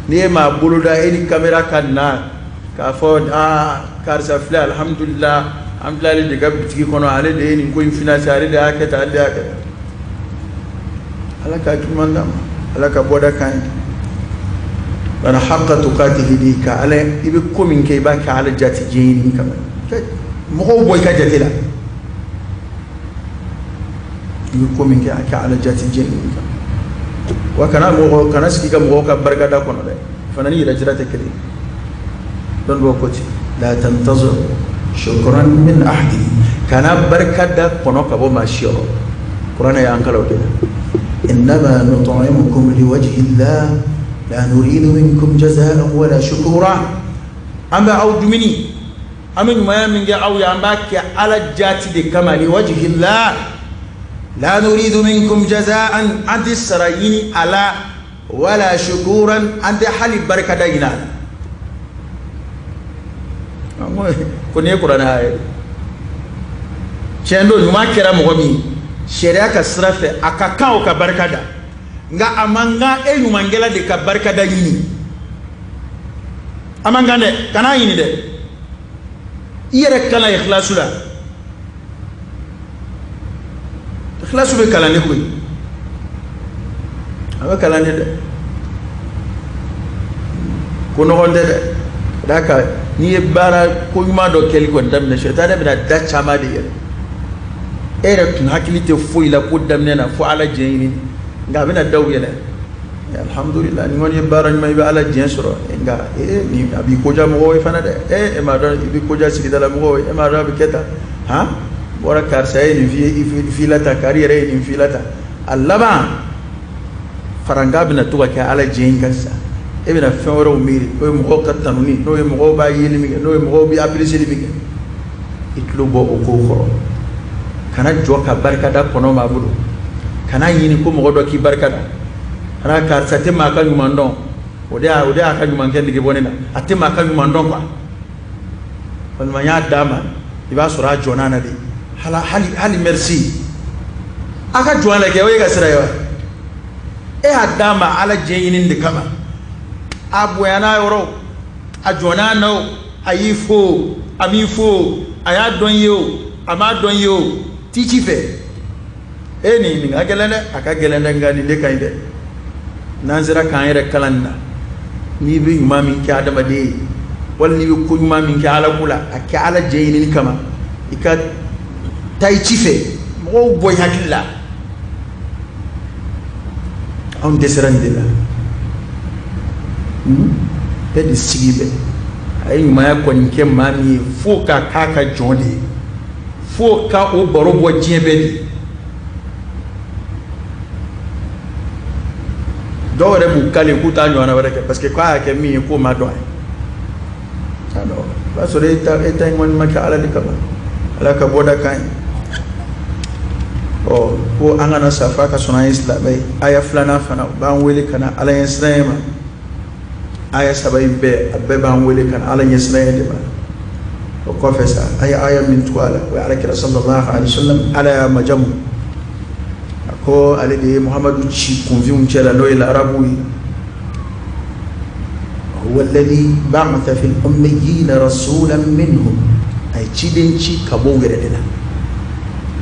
n'i ye maa boloda e ni caméra ka na k'a fɔ aa karisa filɛ, alhamdulillah, an filɛ ale de ka bitigi kɔnɔ, ale de ye nin ko in financer, ale de y'a kɛ tan, ale de y'a kɛ tan. Ala ka hakili d'an ma, ala ka bɔda kan ye. Bana haqqa tuqatihi di ka ala, i bɛ ko min kɛ, i b'a kɛ ala jati diɲɛ ɲini kama, mɔgɔw bɔ i ka jate la. I bɛ ko min kɛ, a kɛ Ala jati diɲɛ ɲini kan. Wa kana mɔgɔ kana sigi ka mɔgɔw ka barikada kɔnɔ dɛ, fana ni yɛrɛ jira tɛ kelen ye. Dɔn dɔw ko ten: la tantazir shukran min ahadi, kana barikada kɔnɔ ka bɔ maa si yɔrɔ. Kuranɛ y'an kalan o de la: innama nut'imukum liwajhi llah la nuridu minkum jazaan wala shukura. An bɛ aw dumuni, an bɛ ɲumanya min kɛ aw ye, an b'a kɛ Ala jaati de kama, liwajhi llah la nuridu minkum jazaan, an tɛ sara ɲini a la, wala shukuran, an tɛ hali barikada ɲini a la. Ko nin ye kuranɛ aya ye. Tiɲɛ don, ɲuman kɛra mɔgɔ min ye sariya ka sira fɛ, a ka kan o ka barika da, nka a man kan e ɲumankɛla de ka barikada ɲini. A man kan dɛ, kan'a ɲini dɛ. I yɛrɛ kalan ikhlasu la. Ikhlasu bɛ kalan de koyi, a bɛ kalan de dɛ, ko nɔgɔn tɛ dɛ. Ka d'a kan n'i ye baara ko ɲuman dɔ kɛli kɔni daminɛ, sɛtanɛ bɛna da caman de yɛlɛ. E yɛrɛ tun hakili tɛ foyi la ko daminɛ na fo Ala diɲɛ ɲini, nka a bɛna daw yɛlɛ. Alhamdulillah, nin kɔni ye baara ɲuman, i bɛ Ala diɲɛ sɔrɔ, nka ee, nin a b'i koja mɔgɔw ye fana dɛ. Ee, e m'a dɔn i bɛ koja sigidala mɔgɔw ye, e m'a dɔn a bɛ kɛ tan, han, bɔra karisa ye nin f'i ye, i f'i la tan, kari yɛrɛ ye nin f'i la tan. A laban farankan bɛna to ka kɛ Ala diɲɛ in kan sisan. E bɛna fɛn wɛrɛw miiri, n'o ye mɔgɔw ka tanuni, n'o ye mɔgɔw b'a yeli min kɛ, n'o ye mɔgɔw bɛ apprécier min kɛ. I tulo bɔ o kow kɔrɔ. Kana jɔ ka barikada kɔnɔ maa bolo, kana ɲini ko mɔgɔ dɔ k'i barikada. Kana karisa tɛ maa ka ɲuman dɔn, o de y'a ka ɲuman kɛ nege bɔ ne na, a tɛ maa ka ɲuman dɔn quoi. Walima n y'a d'a ma, i b'a sɔrɔ a jɔnna na de, hali hali merci a ka jɔn la kɛ, o ye ka sira ye wa? E y'a d'a ma Ala diɲɛ ɲini de kama. A bonyana yɔrɔ, a jɔnna na o, a y'i fo, a m'i fo, a y'a dɔn i ye o, a m'a dɔn i ye o, t'i ci fɛ. E nin ka gɛlɛn dɛ, a ka gɛlɛn dɛ, nka nin de ka ɲi dɛ. N'an sera k'an yɛrɛ kalan nin na, n'i bɛ ɲuman min kɛ adamaden ye, wali n'i bɛ ko ɲuman min kɛ Ala ko la, a kɛ Ala jɛ ɲinini kama, i ka taa i ci fɛ, mɔgɔw bɔ i hakili la. Anw dɛsɛra nin de la. Bɛɛ de sigi bɛ a ye ɲumanya kɔni kɛ maa min ye, fo ka k'a ka jɔn de ye, fo ka o baro bɔ diɲɛ bɛɛ de. Dɔw yɛrɛ b'u kale k'u t'a ɲɔgɔnna wɛrɛ kɛ, parce que k'a y'a kɛ min ye k'o ma dɔn a ye. O b'a sɔrɔ e ta in kɔni ma kɛ Ala de kama. Ala ka bɔda kan ye. Ɔ, ko an kana sa f'a ka sɔrɔ an ye silamɛ ye. Aya filanan fana, u b'an wele ka na Ala ɲɛsiranɲɛ ma. Aya saba in bɛɛ, a bɛɛ b'an wele ka na Ala ɲɛsiranɲɛ de ma. O kɔfɛ sa, an ye aya min tugu a la, o ye Ala kira sallallahu alaihi wa sallam, Ala y'a majamu, a ko ale de ye Muhamadu ci kunfinw cɛ la, n'o ye arabuw ye: huwa alladhi ba'atha fil ummiyina rasulan minhum. A ye ciden ci ka bɔ u yɛrɛ de la.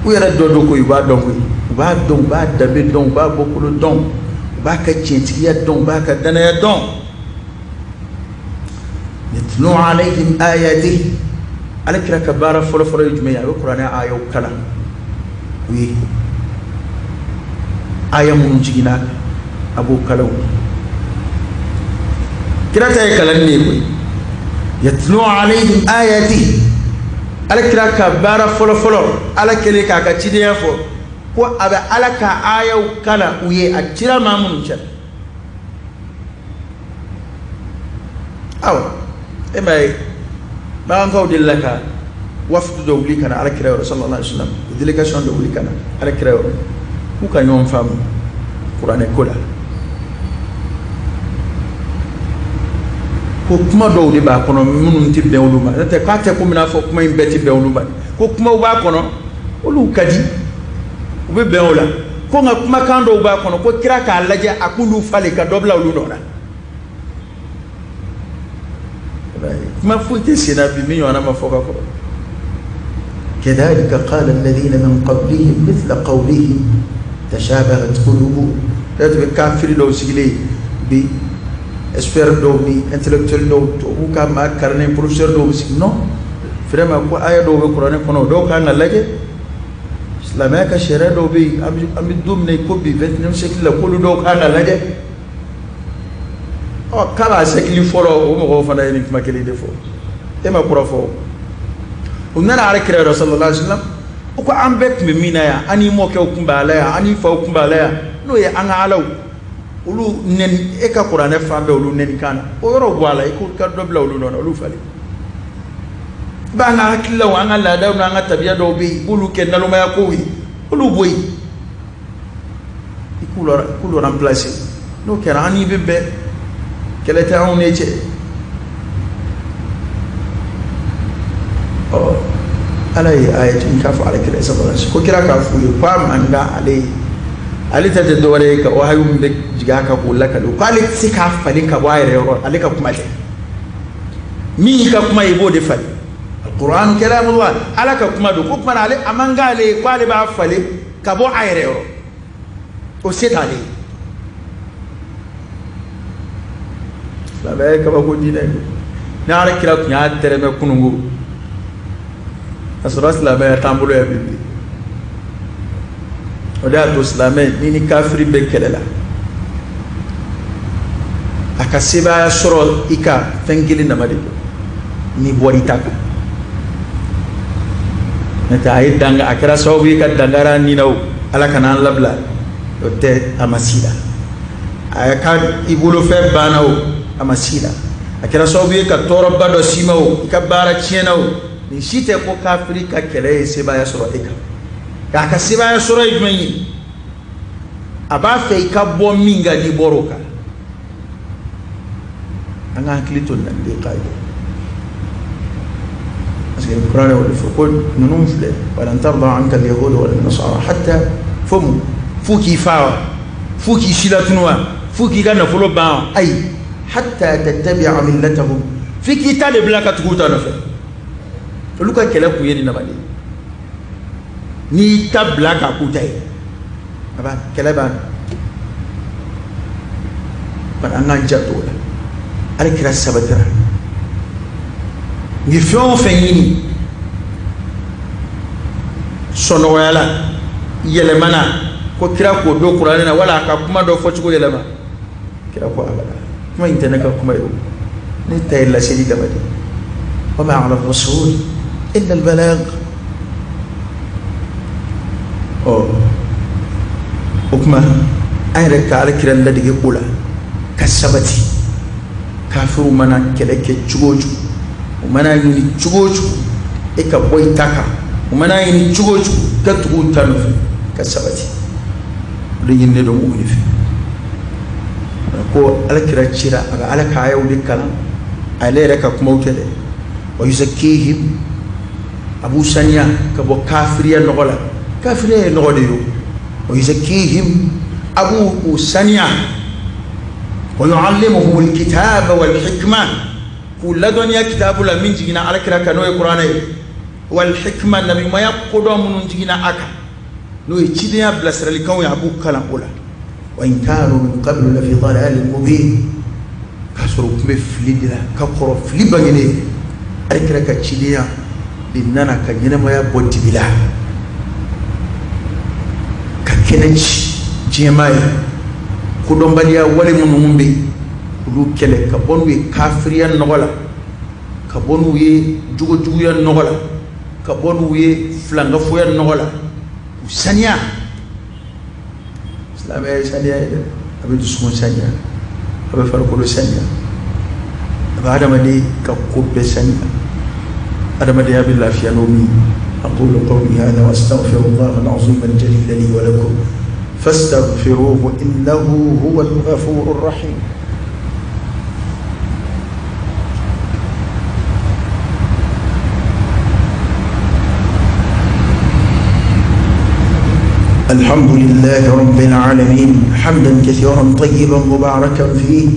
U yɛrɛ dɔ don koyi, u b'a dɔn koyi, u b'a dɔn, u b'a danbe dɔn, u b'a bɔkolo dɔn, u b'a ka tiɲɛtigiya dɔn, u b'a ka danaya dɔn. Yatlu alayhim ayatihi. Ala kira ka baara fɔlɔfɔlɔ ye jumɛn ye? A bɛ kuranɛ ayaw kalan u ye. Aya minnu jiginna a kan, a b'o kalan u ye. Kira ta ye kalanni de ye koyi. Yatlu alayhim ayatihi. Ala kira ka baara fɔlɔfɔlɔ, Ala kɛlen k'a ka cidenya fɔ, ko a bɛ Ala ka ayaw kalan u ye, a cira maa minnu cɛ. Awa, e m'a ye, bagankaw delila ka wafudu dɔ wuli ka na Ala kira yɔrɔ sallallahu alaihi wasallam, délégation dɔ wuli ka na Ala kira yɔrɔ k'u ka ɲɔgɔn faamu kuranɛ ko la, ko kuma dɔw de b'a kɔnɔ minnu tɛ bɛn olu ma. N'o tɛ k'a tɛ komi n'a fɔ kuma in bɛɛ tɛ bɛn olu ma, ko kumaw b'a kɔnɔ olu ka di, u bɛ bɛn o la, ko nka kumakan dɔw b'a kɔnɔ ko kira k'a lajɛ a k'olu falen ka dɔ bila olu nɔ la. Kuma foyi tɛ sen na bi min ɲɔgɔnna ma fɔ ka kɔrɔ. كذلك قال الذين من قبلهم مثل قولهم تشابهت قلوبهم. Peut-être bɛ kafiri dɔw sigilen bi, expert dɔw ni intellectuel dɔw, tubabu ka maa karannen, professeur dɔw bɛ sigi, non, vraiment, ko aya dɔw bɛ kuranɛ kɔnɔ, dɔw kan ka lajɛ. Silamɛw Silamɛya ka sariya dɔw bɛ yen, an bɛ don min na i ko bi 21e siècle la, k'olu dɔw kan ka lajɛ. Ɔ k'a b'a siècle fɔlɔ, o mɔgɔw fana ye nin kuma kelen de fɔ. E ma kura fɔ. U nana ala kira yɔrɔ sallallahu alaihi wasallam, o ko an bɛɛ tun bɛ min na yan, an n'i mɔkɛw tun b'a la yan, an n'i faw tun b'a la yan, n'o ye an ka alaw, olu nɛni, e ka kuranɛ fan bɛɛ olu nɛni kan na, o yɔrɔ bɔ a la, i ko ka dɔ bila olu nɔ na, olu falen. I b'an ka hakililaw, an ka laadaw n'an ka tabiya dɔw bɛ yen, i b'olu kɛ nalomaya kow ye, olu bɔ yen, i k'olu remplacer. N'o kɛra, an n'i bɛ bɛn, kɛlɛ tɛ anw n'e cɛ. Ɔ ala ye aya jigin k'a fɔ ala kira sallallahu alaihi wasallam ko kira k'a f'u ye ko a man kan ale ye, ale ta tɛ dɔwɛrɛ ye ka wahayu min bɛ jigin a kan k'o lakale, k'ale tɛ se k'a falen ka bɔ a yɛrɛ yɔrɔ, ale ka kuma tɛ. Min y'i ka kuma ye, i b'o de falen. Alquran kalamullah, ala ka kuma don, ko kuma na ale a man kan ale ye k'ale b'a falen ka bɔ a yɛrɛ yɔrɔ, o se t'ale ye. Silamɛya ye kabako diinɛ ye. Ni ala kira tun y'a tɛrɛmɛ kununko, a sɔrɔ silamɛya t'an bolo yan bi bi. O de y'a to silamɛ ni ni kafiri bɛ kɛlɛ la, a ka sebaaya sɔrɔ i ka fɛn kelen dama de don, n'i bɔra i ta kan. N'o tɛ a ye danga, a kɛra sababu ye ka dankari an ni na o, ala kana an labila, o tɛ, a ma s'i la. A ka i bolofɛn banna o, a ma s'i la. A kɛra sababu ye ka tɔɔrɔba dɔ s'i ma o, i ka baara tiɲɛna o, nin si tɛ ko kafiri ka kɛlɛ ye sebaaya sɔrɔ e kan. K'a ka sebaaya sɔrɔ ye jumɛn ye? A b'a fɛ i ka bɔ min kan, n'i bɔra o kan. An ka hakili to nin na, nin de ye kaida. Parce que kuranɛ o de fɔ ko ninnu filɛ, walan tarda anka alyahudu wala nasara hatta fo mun, f'u k'i fa wa, f'u k'i silatunu wa, f'u k'i ka nafolo ban wa, ayi, hatta tattabi'a millatahum, f'i k'i ta de bila ka tugu u ta nɔfɛ. Olu ka kɛlɛ kun ye nin dama de ye. N'i y'i ta bila k'a k'u ta ye, a b'a kɛlɛ b'a bari. An k'an janto o la. Ala kira sabatira, u ye fɛn o fɛn ɲini sɔnɔgɔya la, yɛlɛmana ko kira k'o don kuranɛ na, wala a ka kuma dɔ fɔcogo yɛlɛma, kira ko abada, kuma in tɛ ne ka kuma ye o, ne ta ye laseli dama de ye. Wa ma ala rasul illa al balagh. Ɔ o tuma an yɛrɛ ka ala kira ladege o la ka sabati. Kafiriw mana kɛlɛ kɛ cogo o cogo, u mana ɲini cogo o cogo e ka bɔ i ta kan, u mana ɲini cogo o cogo ka tugu u ta nɔfɛ, ka sabati. O de ɲininen don mumini fɛ. Ko ala kira cira, a bɛ ala ka ayaw de kalan, ale yɛrɛ ka kumaw tɛ dɛ. Wa yuzakkihim, a b'u saniya ka bɔ kafiriya nɔgɔ la. Kafiriya ye nɔgɔ de ye o. Wa yuzakkihim, a b'u u saniya. Wa yuallimuhum alkitaba wal hikma, k'u ladɔnniya kitabu la min jiginna ala kira kan, n'o ye kuranɛ ye. Wal hikma, nabiɲumanya kodɔn minnu jiginna a kan, n'o ye cidenya bilasiralikanw ye, a b'u kalan o la. Wa in kanu min qablu lafi dalalin mubin, k'a sɔrɔ u tun bɛ fili de la ka kɔrɔ, fili bangenen. Ala kira ka cidenya de nana ka ɲɛnamaya bɔ dibi la, ka kɛnɛ ci diɲɛmaa ye. Kodɔnbaliya wale minnu bɛ yen, olu kɛlɛ ka bɔ n'u ye kafiriya nɔgɔ la, ka bɔ n'u ye jogojuguya nɔgɔ la, ka bɔ n'u ye filankafoya nɔgɔ la, k'u saniya. Silamɛya ye saniya ye dɛ. A bɛ dusukun saniya, a bɛ farikolo saniya, a bɛ adamaden ka ko bɛɛ saniya. Adamadenya bɛ lafiya n'o min ye. Aqulu qawli hadha wa astaghfirullaha al-azim al-jalil li wa lakum fastaghfiruhu innahu huwa al-ghafurur rahim. الحمد لله رب العالمين حمدا كثيرا طيبا مباركا فيه،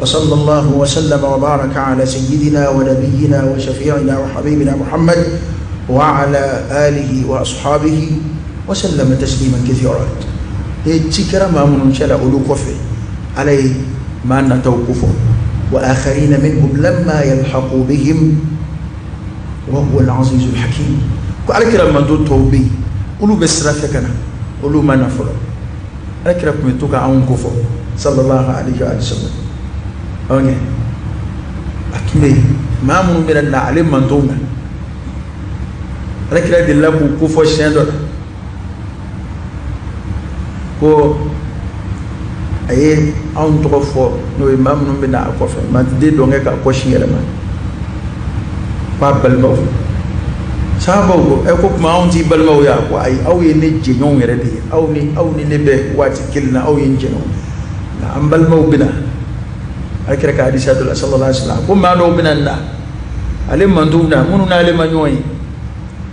وصلى الله وسلم وبارك على سيدنا ونبينا وشفيعنا وحبيبنا محمد وعلى آله وأصحابه وسلم تسليما كثيرا. Cikɛra maa minnu cɛla, olu kɔfɛ ala ye maa nataw kofɔ. Wa akharina minhum lamma yalhaqu bihim wa huwa al-azizu al-hakim. Ko ala kira mantɔn tɔw bɛ yen, Olu bɛ sira fɛ ka na, olu ma na fɔlɔ. Ala kira tun bɛ to ka anw ko fɔ sallallahu alaihi wa sallam. Ok, a tun bɛ yen maa minnu bɛna na ale mantonw na, ala kira delila k'u ko fɔ siɲɛ dɔ la ko a ye anw tɔgɔ fɔ, n'o ye maa minnu bɛ na a kɔfɛ, maa tɛ den dɔnkɛ k'a kɔsi yɛrɛ ma, k'a balimaw. Sahabaw ko ɛ ko tuma anw t'i balimaw ye? Ko ayi, aw ye ne jɛɲɔgɔnw yɛrɛ de ye, aw ni ne bɛ waati kelen na, aw ye n jɛɲɔgɔn. Nka an balimaw bɛ na. Ala kira ka hadisa dɔ la sallallahu alaihi wa sallam, ko maa dɔw bɛ na ale mantonw na, minnu n'ale ma ɲɔgɔn ye,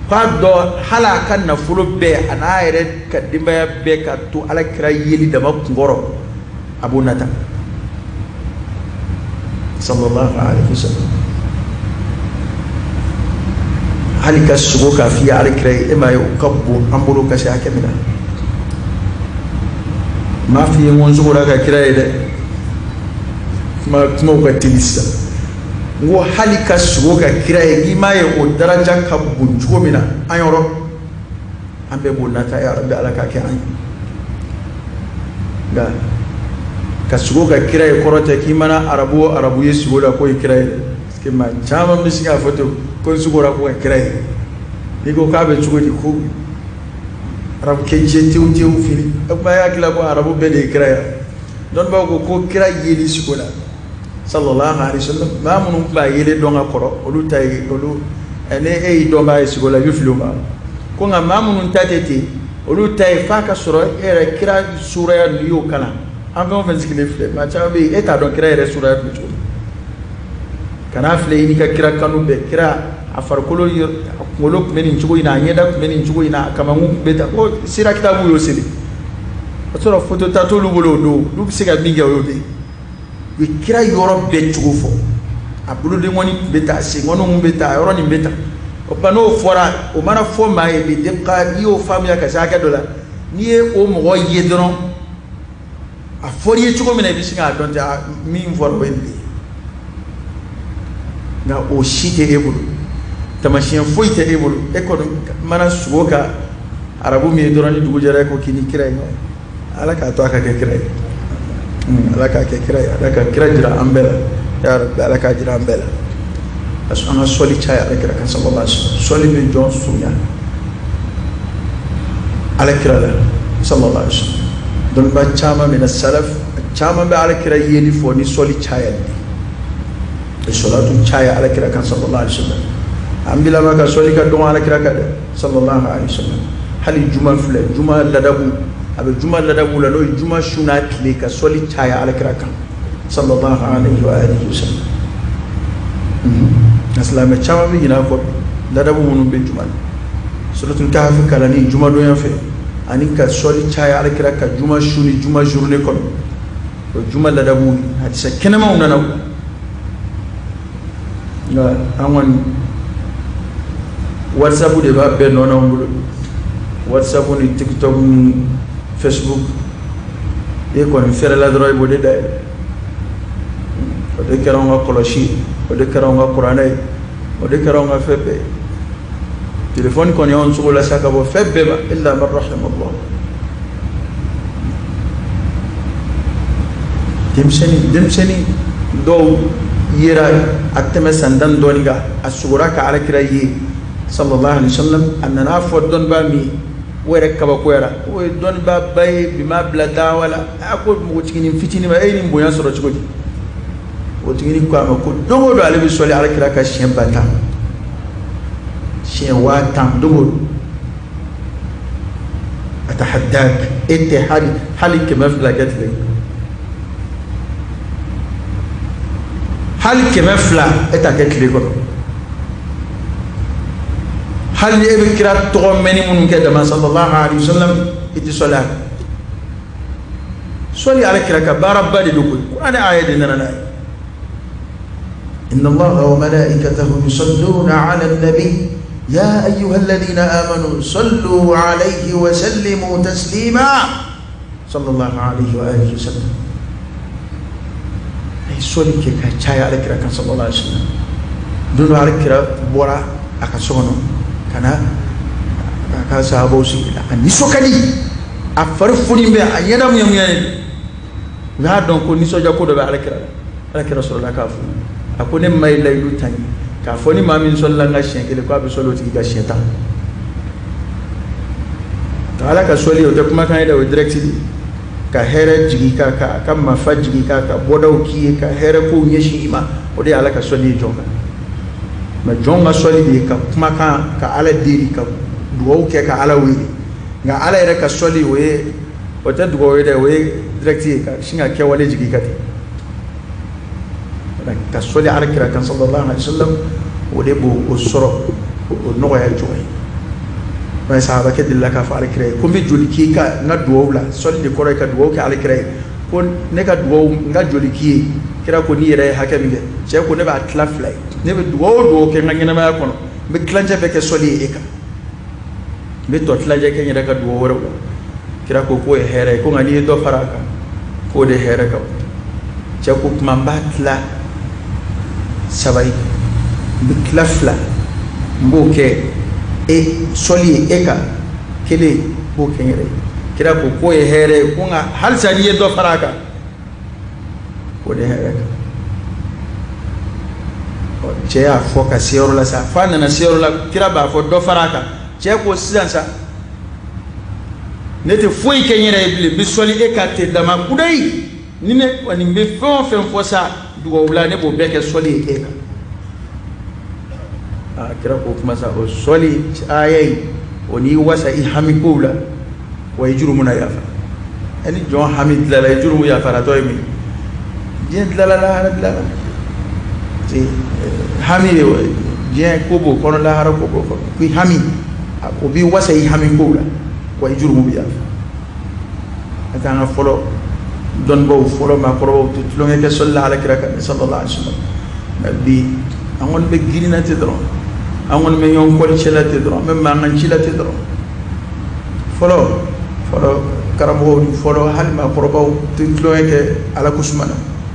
k'a dɔn hali a ka nafolo bɛɛ a n'a yɛrɛ ka denbaya bɛɛ ka to ala kira yeli dama kunkɔrɔ, a b'o nata sallallahu alaihi wa sallam. Hali ka sogo k'a f'i ye ala kira ye, e m'a ye o ka bon an bolo ka se hakɛ min na. N m'a f'i ye n ko n sogora ka kira ye dɛ, kumaw ka teli sisan. N ko hali ka sogo ka kira ye, n'i m'a ye o daraja ka bon cogo min na an yɔrɔ, an bɛɛ b'o nata. Ya Rabbi, ala k'a kɛ an ye. Nka ka sogo ka kira ye kɔrɔ tɛ k'i mana arabu o arabu ye sogo la k'o ye kira ye dɛ, parce que maa caman bɛ sin k'a fɔ ten ko n sogora ko ka kira ye. N'i ko k'a bɛ cogo di, ko arabu kɛ jɛ tewu tewu fili, o tuma e hakili la ko arabu bɛɛ de ye kira ye? Dɔnnibaaw ko ko kira yeli sogo la sallallahu alaihi wasallam, maa minnu tun b'a yelen dɔn ka kɔrɔ, olu ta ye olu ni e y'i dɔnbaa ye sogo la, i bɛ fili o ma. Ko nka maa minnu ta tɛ ten, olu ta ye f'a ka sɔrɔ e yɛrɛ kira suraya ninnu y'o kalan. An fɛn o fɛn sigilen filɛ, maa caman bɛ yen, e t'a dɔn kira yɛrɛ suraya tun bɛ cogo min. Kan'a filɛ i n'i ka kira kanu bɛɛ, kira a farikolo, a kunkolo tun bɛ nin cogo in na, a ɲɛda tun bɛ nin cogo in na, a kamankun tun bɛ tan, ko sira kitabu y'o sɛbɛn. O sɔrɔ foto ta t'olu bolo o don, olu bɛ se ka min kɛ o y'o de ye. U ye kira yɔrɔ bɛɛ cogo fɔ, a bolodenkɔni tun bɛ tan, a senkɔni tun bɛ tan, a yɔrɔ nin bɛ tan. O tuma n'o fɔra, o mana fɔ maa ye bi ka i y'o faamuya ka se hakɛ dɔ la, n'i ye o mɔgɔ ye dɔrɔn, a fɔr'i ye cogo min na, i bɛ sin k'a dɔn ten, min fɔra o ye nin de ye. Nka o si tɛ e bolo, taamasiyɛn foyi tɛ e bolo. E kɔni mana sogo ka arabu min ye dɔrɔn, ni dugu jɛra, e ko k'i ni kira ye ɲɔgɔn. Ala k'a to a ka kɛ kira ye, ala k'a kɛ kira ye, ala ka kira jira an bɛɛ la. Ya Rabbi, ala k'a jira an bɛɛ la. Parce que an ka sɔli caya ala kira kan sallallahu alaihi wasallam. Sɔli bɛ jɔn surunya ala kira la sallallahu alaihi wasallam. Dɔnnibaa caman bɛ na, salaf caman bɛ ala kira yeli fɔ ni sɔli caya de ye, sɔlatu caya ala kira kan sallallahu alaihi wasallam. An bilama ka sɔli ka dɔgɔ ala kira kan dɛ sallallahu alaihi wasallam. Hali juma filɛ, juma ladabu, a bɛ juma ladabu la, n'o ye juma su n'a tile ka sɔli caya ala kira kan sallallahu alaihi wa alihi wasallam. Nka silamɛ caman bɛ ɲinɛ a kɔ. Ladabu minnu bɛ juma la, suratul kahfi kalanni jumadonya fɛ, ani ka sɔli caya ala kira ka juma su ni juma journée kɔnɔ, o juma ladabu hadisa kɛnɛmaw nana. Nka an kɔni WhatsApp de b'a bɛɛ nɔ n'anw bolo, WhatsApp ni TikTok ni Facebook. E kɔni fɛrɛla dɔrɔn, i b'o de dayɛlɛ. O de kɛra anw ka kɔlɔsi, o de kɛra anw ka kuranɛ ye, o de kɛra anw ka fɛn bɛɛ ye. Telefɔni kɔni y'anw sogo la sa ka bɔ fɛn bɛɛ ma, illa man rahimallah. Denmisɛnnin dɔw yera a tɛmɛ san 10 dɔɔnin kan, a sogora ka alakira ye sallallahu alaihi wasallam. A nana fɔ dɔnnibaa min, o yɛrɛ kabakoyara, o ye dɔnnibaaba ye bi ma bila dawa la. A ko npogotiginin fitinin ma, e ye nin bonya sɔrɔ cogo di? Npogotiginin ko a ma ko don o don ale bɛ sɔli alakira ka siɲɛ 10,000, siɲɛ 10,000 don o don. Atahaddak, e tɛ hali 200 kɛ tile, hali 200 e t'a kɛ tile kɔnɔ. Hali ni e bɛ kira tɔgɔ mɛnni minnu kɛ dama sallallahu alaihi wasallam, i tɛ sɔli a kan. Sɔli ala kira ka baaraba de don koyi, kuranɛ aya de nana n'a ye. Inna Allaha wa malaikatahu yusalluna ala nabi ya ayyuha alladhina amanu sallu alayhi wa sallimu taslima sallallahu alayhi wa alihi wa sallam. A ye sɔli kɛ ka caya ala kira kan sallallahu alaihi wa sallam. Don dɔ ala kira bɔra a ka so kɔnɔ ka na A ka sahabaw sigi a nisɔn ka di, a fari foni bɛ, a ɲɛda muɲamuɲanen. U y'a dɔn ko nisɔndiya ko dɔ bɛ alakira la. Alakira sɔrɔla k'a fɔ, a ko ne ma ye layidu ta ye k'a fɔ ni maa min sɔlila n kan siɲɛ kelen, k'a bɛ sɔli o tigi kan siɲɛ 10. Ala ka sɔli, o tɛ kumakan ye dɛ, o ye direct de ye, ka hɛrɛ jigin kan, ka ka mafa jigin kan, ka bɔdaw k'i ye, ka hɛrɛ kow ɲɛsin i ma. O de ye Ala ka sɔli ye jɔn kan. Mais jɔn ka sɔli de ye ka kumakan, ka Ala deli, ka dugawu kɛ, ka Ala wele. Nka Ala yɛrɛ ka sɔli, o ye, o tɛ dugawu ye dɛ, o ye direct ye, ka sin ka kɛwale jigin ka ten ka sɔli Ala kira kan sallallahu alaihi wa sallam. O de b'o o sɔrɔ, o nɔgɔya jɔn ye. Mais sahabakɛ delila k'a fɔ Ala kira ye ko n bɛ joli k'i ka n ka dugawu la. Sɔli de kɔrɔ ye ka dugawu kɛ Ala kira ye. Ko ne ka dugawu, n ka joli k'i ye? Kira ko n'i yɛrɛ ye hakɛ min kɛ. Cɛ ko ne b'a tila fila ye, ne bɛ dugawu o dugawu kɛ n ka ɲɛnamaya kɔnɔ, n bɛ tilancɛ bɛɛ kɛ sɔli ye e kan, n bɛ tɔ tilancɛ kɛ n yɛrɛ ka dugawu wɛrɛw la. Kira ko k'o ye hɛrɛ ye, ko nka n'i ye dɔ fara a kan, k'o de hɛrɛ ka bon. Cɛ ko kuma n b'a tila saba ye, n bɛ tila fila, n b'o kɛ e sɔli ye e kan, kelen n b'o kɛ n yɛrɛ ye. Kira ko k'o ye hɛrɛ ye, ko nka halisa n'i ye dɔ fara a kan, k'o de hɛrɛ kan. Cɛ y'a fɔ ka se yɔrɔ la sa, f'a nana se yɔrɔ la, kira b'a fɔ dɔ fara a kan. Cɛ ko sisan sa, ne tɛ foyi kɛ n yɛrɛ ye bilen, n bɛ sɔli e kan ten dama kudayi. Ni ne kɔni bɛ fɛn o fɛn fɔ sa dugawu la, ne b'o bɛɛ kɛ sɔli ye e kan. Aa, kira ko kuma sa, o sɔli aya in, o n'i wasa i hami kow la, wa i jurumu na yafa. Ni jɔn hami tilala, i jurumu yafaratɔ ye min diɲɛ tilala, lahara tilala. Hami ye diɲɛ ko b'o kɔnɔ, lahara ko b'o kɔnɔ. Ko i hami, o b'i wasa i hami kow la, wa i jurumu bɛ yafa. A t'an ka fɔlɔ dɔnnibaw, fɔlɔ maakɔrɔbaw tɛ tulonkɛ kɛ sɔli la Ala kira kan sallallahu alaihi wasallam. Mais bi an kɔni bɛ girinna ten dɔrɔn, an kɔni bɛ ɲɔgɔn kɔlicɛ la ten dɔrɔn, an bɛ mankan ci la ten dɔrɔn. Fɔlɔ fɔlɔ karamɔgɔw ni fɔlɔ hali maakɔrɔbaw tɛ tulonkɛ kɛ Ala ko suma na,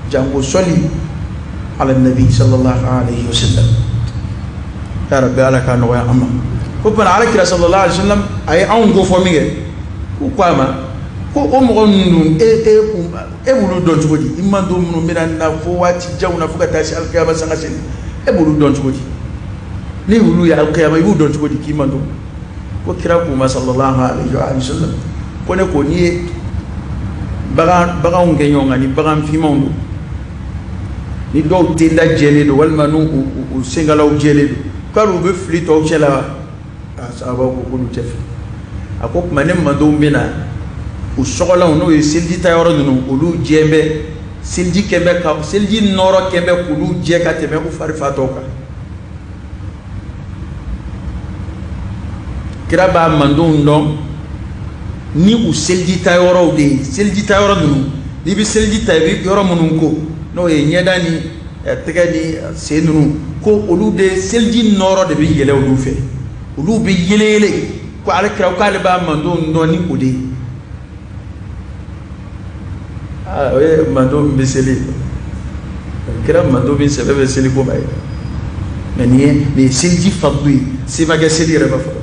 janko sɔli ala nabi sallallahu alaihi wasallam. Ya rabbi, Ala k'a nɔgɔya an ma. Ko bana Ala kira sallallahu alaihi wasallam a ye anw ko fɔ min kɛ, k'u ko a ma ko o mɔgɔ ninnu, e b'olu dɔn cogo di? I man don minnu bɛna na fo waati janw na, fo ka taa se alikiyama sanga seli, e b'olu dɔn cogo di? Ni olu ye alikiyama, i b'u dɔn cogo di k'i man don? Ko kira k'u ma sallallahu alaihi wa sallam ko ne ko n'i ye baganw kɛ ɲɔgɔn kan, ni bagan finmanw don, ni dɔw tenda jɛlen don, walima n'u u senkalaw jɛlen don, k'ale u bɛ fili tɔw cɛ la wa? A sahabaw ko k'olu tɛ fili. A ko tuma ne mandenw bɛ na, u sɔgɔlanw, n'o ye seliji ta yɔrɔ ninnu, olu jɛ bɛ seliji kɛ bɛ ka seliji nɔrɔ kɛ bɛ k'olu jɛ ka tɛmɛ u fari fa tɔw kan. Kira b'a mandenw dɔn ni u seliji ta yɔrɔw de ye. Seliji ta yɔrɔ ninnu, n'i bɛ seliji ta, i bɛ yɔrɔ minnu ko, n'o ye ɲɛda ni tɛgɛ ni sen ninnu, ko olu de seliji nɔrɔ de bɛ yɛlɛ olu fɛ, olu bɛ yɛlɛ yɛlɛ. Ko ale kira k'ale b'a mandenw dɔn ni o de ye. Aa, o ye mandenw min bɛ seli, kira mandenw min sɛbɛ bɛ seli ko ma ye. Mais nin ye seliji fadlu ye, se ma kɛ seli yɛrɛ ma fɔlɔ.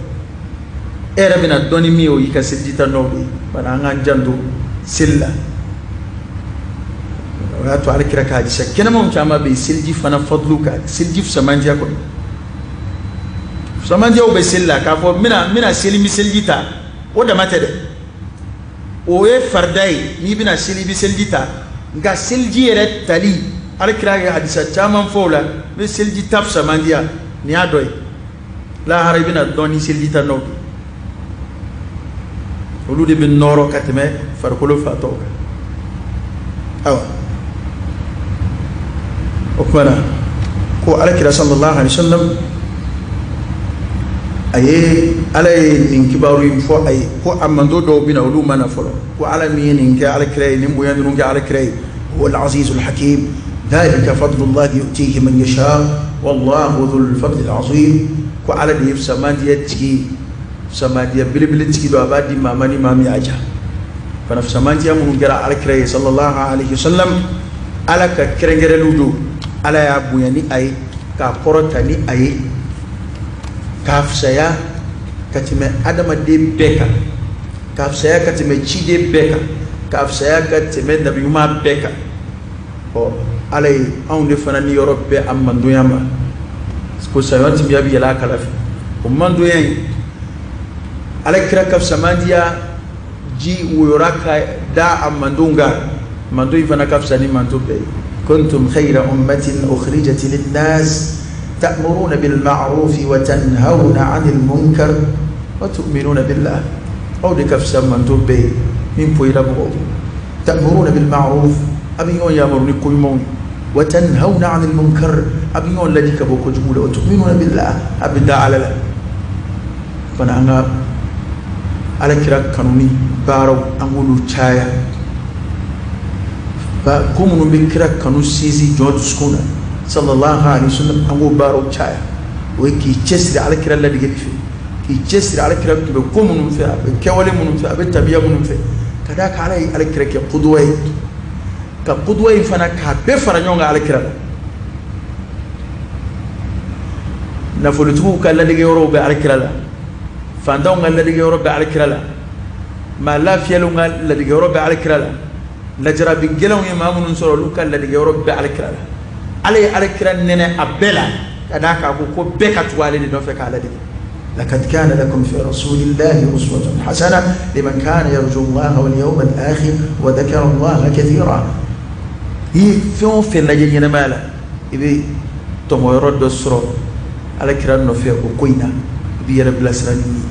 E yɛrɛ bɛna dɔn ni min ye, o y'i ka seliji ta nɔ de ye. Bari an k'an janto seli la. O y'a to ale kira ka hadisa kɛnɛmanw caman bɛ yen seliji fana fadlu kan, seliji fisamandiya kɔnɔ. Fisamandiyaw bɛ seli la k'a fɔ n bɛna seli, n bɛ seliji ta, o dama tɛ dɛ, o ye farida ye. N'i bɛna seli, i bɛ seliji ta. Nka seliji yɛrɛ tali, ale kira ye hadisa caman fɔ o la, n bɛ seliji ta fisamandiya, nin y'a dɔ ye. Lahara i bɛna dɔn ni seliji ta nɔ de, olu de bɛ nɔrɔ ka tɛmɛ farikolo fatɔw kan. Ayiwa, o tuma na ko alakira sallallahu alaihi wa sallam a ye Ala ye nin kibaru in fɔ a ye, ko a mando dɔw bɛ na, olu ma na fɔlɔ. Ko Ala min ye nin kɛ alakira ye, nin bonya ninnu kɛ alakira ye, huwa al-azizul hakim, dhalika fadlullahi yu'tihi man yasha wallahu dhul fadlil azim. Ko Ala de ye fisamandiya tigi, fisamandiya belebele tigi don, a b'a di maa ma ni maa min y'a ja fana. Fisamandiya minnu kɛra alakira ye sallallahu alaihi wa sallam, Ala ka kɛrɛnkɛrɛnliw don. Ala y'a bonya ni a ye, k'a kɔrɔta ni a ye, k'a fisaya ka tɛmɛ adamaden bɛɛ kan, k'a fisaya ka tɛmɛ ciden bɛɛ kan, k'a fisaya ka tɛmɛ nabiɲuman bɛɛ kan. Ɔ Ala ye anw de fana ni yɔrɔ bɛɛ a mandonya ma ko sayɔn timiya bɛ yɛlɛ a kala fɛ. O mandonya in Ala kira ka fisamandiya ji woyora ka da a mandon kan, mando in fana ka fisa ni mando bɛɛ ye. Kuntum khayra ummatin ukhrijat linnas ta'muruna bil ma'ruf wa tanhawna 'anil munkar wa tu'minuna billah. Aw de ka fisa mando bɛɛ ye min poyira mɔgɔw. Ta'muruna bil ma'ruf, a bɛ ɲɔgɔn yamaru ni ko ɲumanw ye, wa tanhawna 'anil munkar, a bɛ ɲɔgɔn ladi ka bɔ kojugu la, wa tu'minuna billah, a bɛ da Ala la. Fana an ka Ala kira kanuni baaraw an k'olu caya. Ko minnu bɛ kira kanu sinsin jɔn dusukun na sallallahu alaihi wasallam, an k'o baaraw caya. O ye k'i cɛsiri Ala kira ladegeli fɛ, k'i cɛsiri Ala kira tun bɛ ko minnu fɛ, a bɛ kɛwale minnu fɛ, a bɛ tabiya minnu fɛ, ka d'a kan Ala ye Ala kira kɛ kuduwa ye, ka kuduwa in fana k'a bɛɛ fara ɲɔgɔn kan Ala kira la. Nafolotigiw ka ladege yɔrɔw bɛ Ala kira la, fantanw ka ladege yɔrɔ bɛ Ala kira la, maa lafiyalenw ka ladege yɔrɔ bɛ Ala kira la, lajarabi gɛlɛnw ye maa minnu sɔrɔ olu ka ladege yɔrɔ bɛ Ala kira la. Ala ye Ala kira nɛnɛ a bɛɛ la ka d'a kan ko ko bɛɛ ka tugu ale de nɔfɛ k'a ladege. Laqad kana lakum fi rasulillahi uswatun hasana liman kana yarju Allaha wal yawmal akhir wa dhakara Allaha kathira. I ye fɛn o fɛn lajɛ ɲɛnamaya la, i bɛ tɔmɔyɔrɔ dɔ sɔrɔ Ala kira nɔfɛ o ko in na, i b'i yɛrɛ bilasira ni min ye.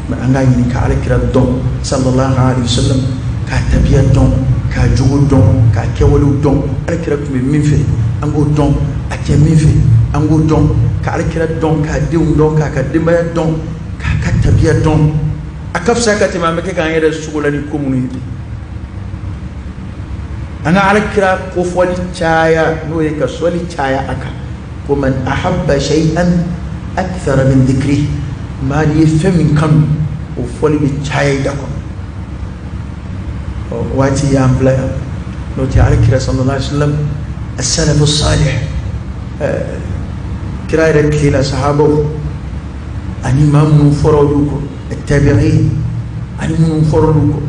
Mais an k'a ɲini ka Ala kira dɔn sallallahu alaihi wasallam, k'a tabiya dɔn, k'a jogo dɔn, k'a kɛwalew dɔn. Ala kira tun bɛ min fɛ an k'o dɔn, a tɛ min fɛ an k'o dɔn, ka Ala kira dɔn, k'a denw dɔn, k'a ka denbaya dɔn, k'a ka tabiya dɔn. A ka fisa ka tɛmɛ an bɛ kɛ k'an yɛrɛ sogo la ni ko minnu ye bi. An ka Ala kira kofɔli caya, n'o ye ka sɔli caya a kan. Ko man ahabba shay'an akthara min dhikrihi, maa n'i ye fɛn min kanu o fɔli bɛ caya i da kɔnɔ. Ɔ waati y'an bila yan, n'o tɛ Ala kira sallallahu alaihi wasallam as-salafu salih, kira yɛrɛ tile la sahabaw ani maa minnu fɔra olu kɔ, tabi'in ani minnu fɔra olu kɔ,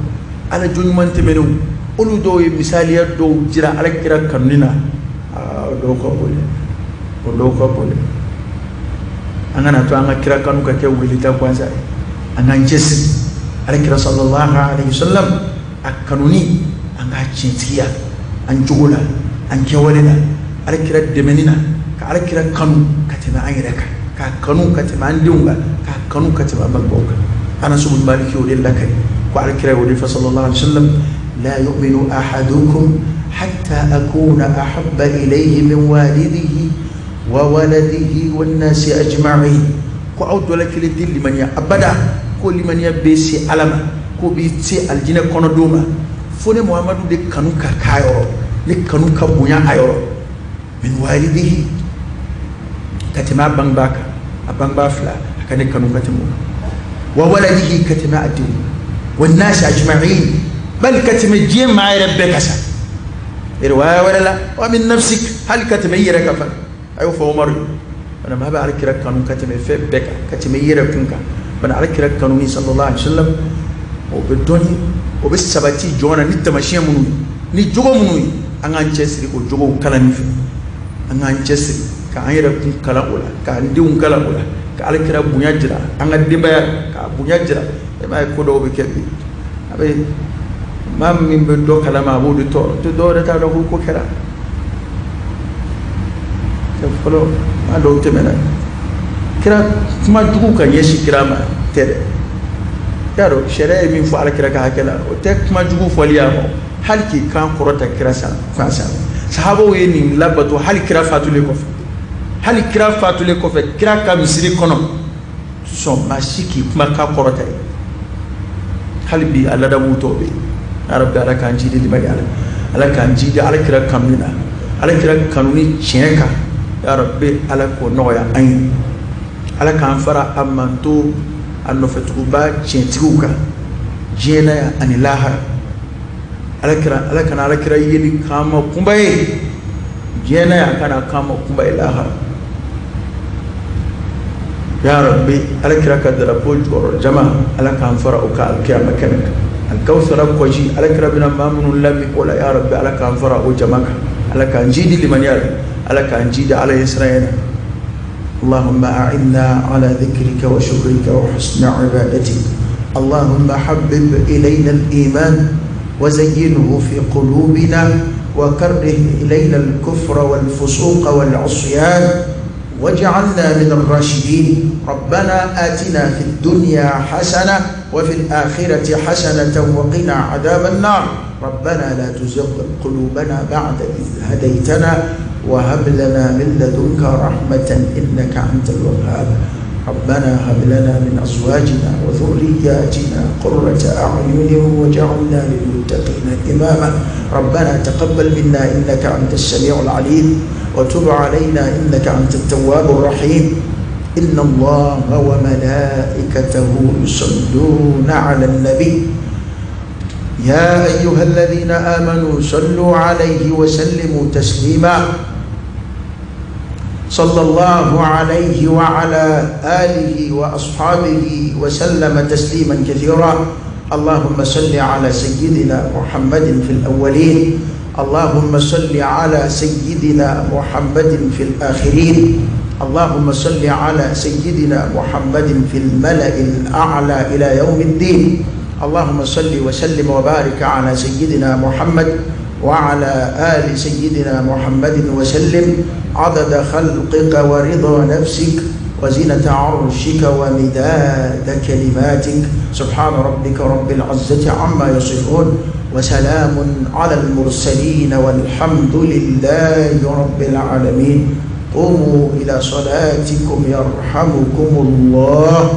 Ala jɔn ɲuman tɛmɛnenw, olu dɔw ye misaliya dɔw jira Ala kira kanuni na. O dɔw ka bon dɛ, o dɔw ka bon dɛ. An kana to an ka kira kanu ka kɛ weleta gansan ye, an k'an cɛsiri Ala kira sallallahu alaihi wasallam a kanuni, an k'a tiɲɛtigiya an jogo la, an kɛwale la, Ala kira dɛmɛni na, ka Ala kira kanu ka tɛmɛ an yɛrɛ kan, k'a kanu ka tɛmɛ an denw kan, k'a kanu ka tɛmɛ an bangebaaw kan. Anas ibn Malik y'o de lakali ko Ala kira y'o de fɔ sallallahu alaihi wasallam, la yu'minu ahadukum hatta akuna ahabba ilayhi min walidihi wa waladihi wan nasi ajma'in. Ko aw dɔ la kelen tɛ limaniya abada, ko limaniya bɛ se Ala ma, ko bɛ se alijinɛ kɔnɔ don ma, fo ne Muhamadu de kanu ka k'a yɔrɔ, ne kanu ka bonya a yɔrɔ, min walidihi, ka tɛmɛ a bangebaa kan, a bangebaa fila a ka ne kanu ka tɛmɛ o kan, wa waladihi, ka tɛmɛ a denw, wa nasi ajma'in, bali ka tɛmɛ diɲɛ maa yɛrɛ bɛɛ kan sa. Riwaya wɛrɛ la, wa min nafsik, hali ka tɛmɛ i yɛrɛ kan fana. A y'o fɔ Umaru ye. Bana maa bɛ Ala kira kanu ka tɛmɛ fɛn bɛɛ kan, ka tɛmɛ i yɛrɛ kun kan. Bana Ala kira kanu ni sallallahu alaihi wasallam, o bɛ dɔnni, o bɛ sabati jɔn na ni taamasiyɛn minnu ye, ni jogo minnu ye, an k'an cɛsiri o jogow kalanni fɛ. An k'an cɛsiri k'an yɛrɛ kun kalan o la, k'an denw kalan o la, ka Ala kira bonya jira an ka denbaya, k'a bonya jira. E m'a ye ko dɔw bɛ kɛ bi, a bɛ maa min bɛ dɔ kalama a b'o de tɔɔrɔ, tɛ dɔw yɛrɛ t'a dɔn ko ko kɛra. Fɔlɔ maa dɔw tɛmɛna kira kuma jugu ka ɲɛsin kira ma tɛ dɛ. I y'a dɔn sariya ye min fɔ Ala kira ka hakɛ la, o tɛ kuma jugu fɔli y'a ma, hali k'i kan kɔrɔta kira fan sanfɛ. Sahabaw ye nin labato hali kira fatulen kɔfɛ, hali kira fatulen kɔfɛ, kira ka misiri kɔnɔ sɔn maa si k'i kumakan kɔrɔta ye. Hali bi a ladabu tɔ bɛ yen. Ya Rabbi, Ala k'an jidi limaniya la, Ala k'an jidi Ala kira kanuni na, Ala kira kanuni tiɲɛ kan. Ya Rabbi, Ala k'o nɔgɔya an ye, Ala k'an fara a manto a nɔfɛtuguba tiɲɛtigiw kan diɲɛ na yan ani lahara. Ala kira, Ala kana Ala kira yeli k'an ma kunba ye diɲɛ na yan, kana k'an ma kunba ye lahara. Ya Rabbi, ala kira ka darapo jukɔrɔ jama, ala k'an fara o kan alkiyama kɛnɛ kan. Alkawsara kɔji, ala kira bɛna maa minnu lamin o la, ya Rabbi, ala k'an fara o jama kan. Ala k'an jidi limaniya la, ala k'an jidi ala ye siran na. اللهم أعنا على ذكرك وشكرك وحسن عبادتك. اللهم حبب إلينا الإيمان وزينه في قلوبنا وكره إلينا الكفر والفسوق والعصيان واجعلنا من الراشدين. ربنا آتنا في الدنيا حسنة وفي الآخرة حسنة وقنا عذاب النار. ربنا لا تزغ قلوبنا بعد إذ هديتنا وهب لنا من لدنك رحمة إنك أنت الوهاب. ربنا هب لنا من أزواجنا وذرياتنا قرة أعين واجعلنا للمتقين إماما. ربنا تقبل منا إنك أنت السميع العليم وتب علينا إنك أنت التواب الرحيم. إن الله وملائكته يصلون على النبي يا أيها الذين آمنوا صلوا عليه وسلموا تسليما. صلى الله عليه وعلى آله وأصحابه وسلم تسليما كثيرا. اللهم صل على سيدنا محمد في الأولين، اللهم صل على سيدنا محمد في الآخرين، اللهم صل على سيدنا محمد في الملأ الأعلى إلى يوم الدين. اللهم صل وسلم وبارك على سيدنا محمد وعلى آل سيدنا محمد وسلم عدد خلقك ورضا نفسك وزنة عرشك ومداد كلماتك. سبحان ربك رب العزة عما يصفون وسلام على المرسلين والحمد لله رب العالمين. قوموا إلى صلاتكم يرحمكم الله.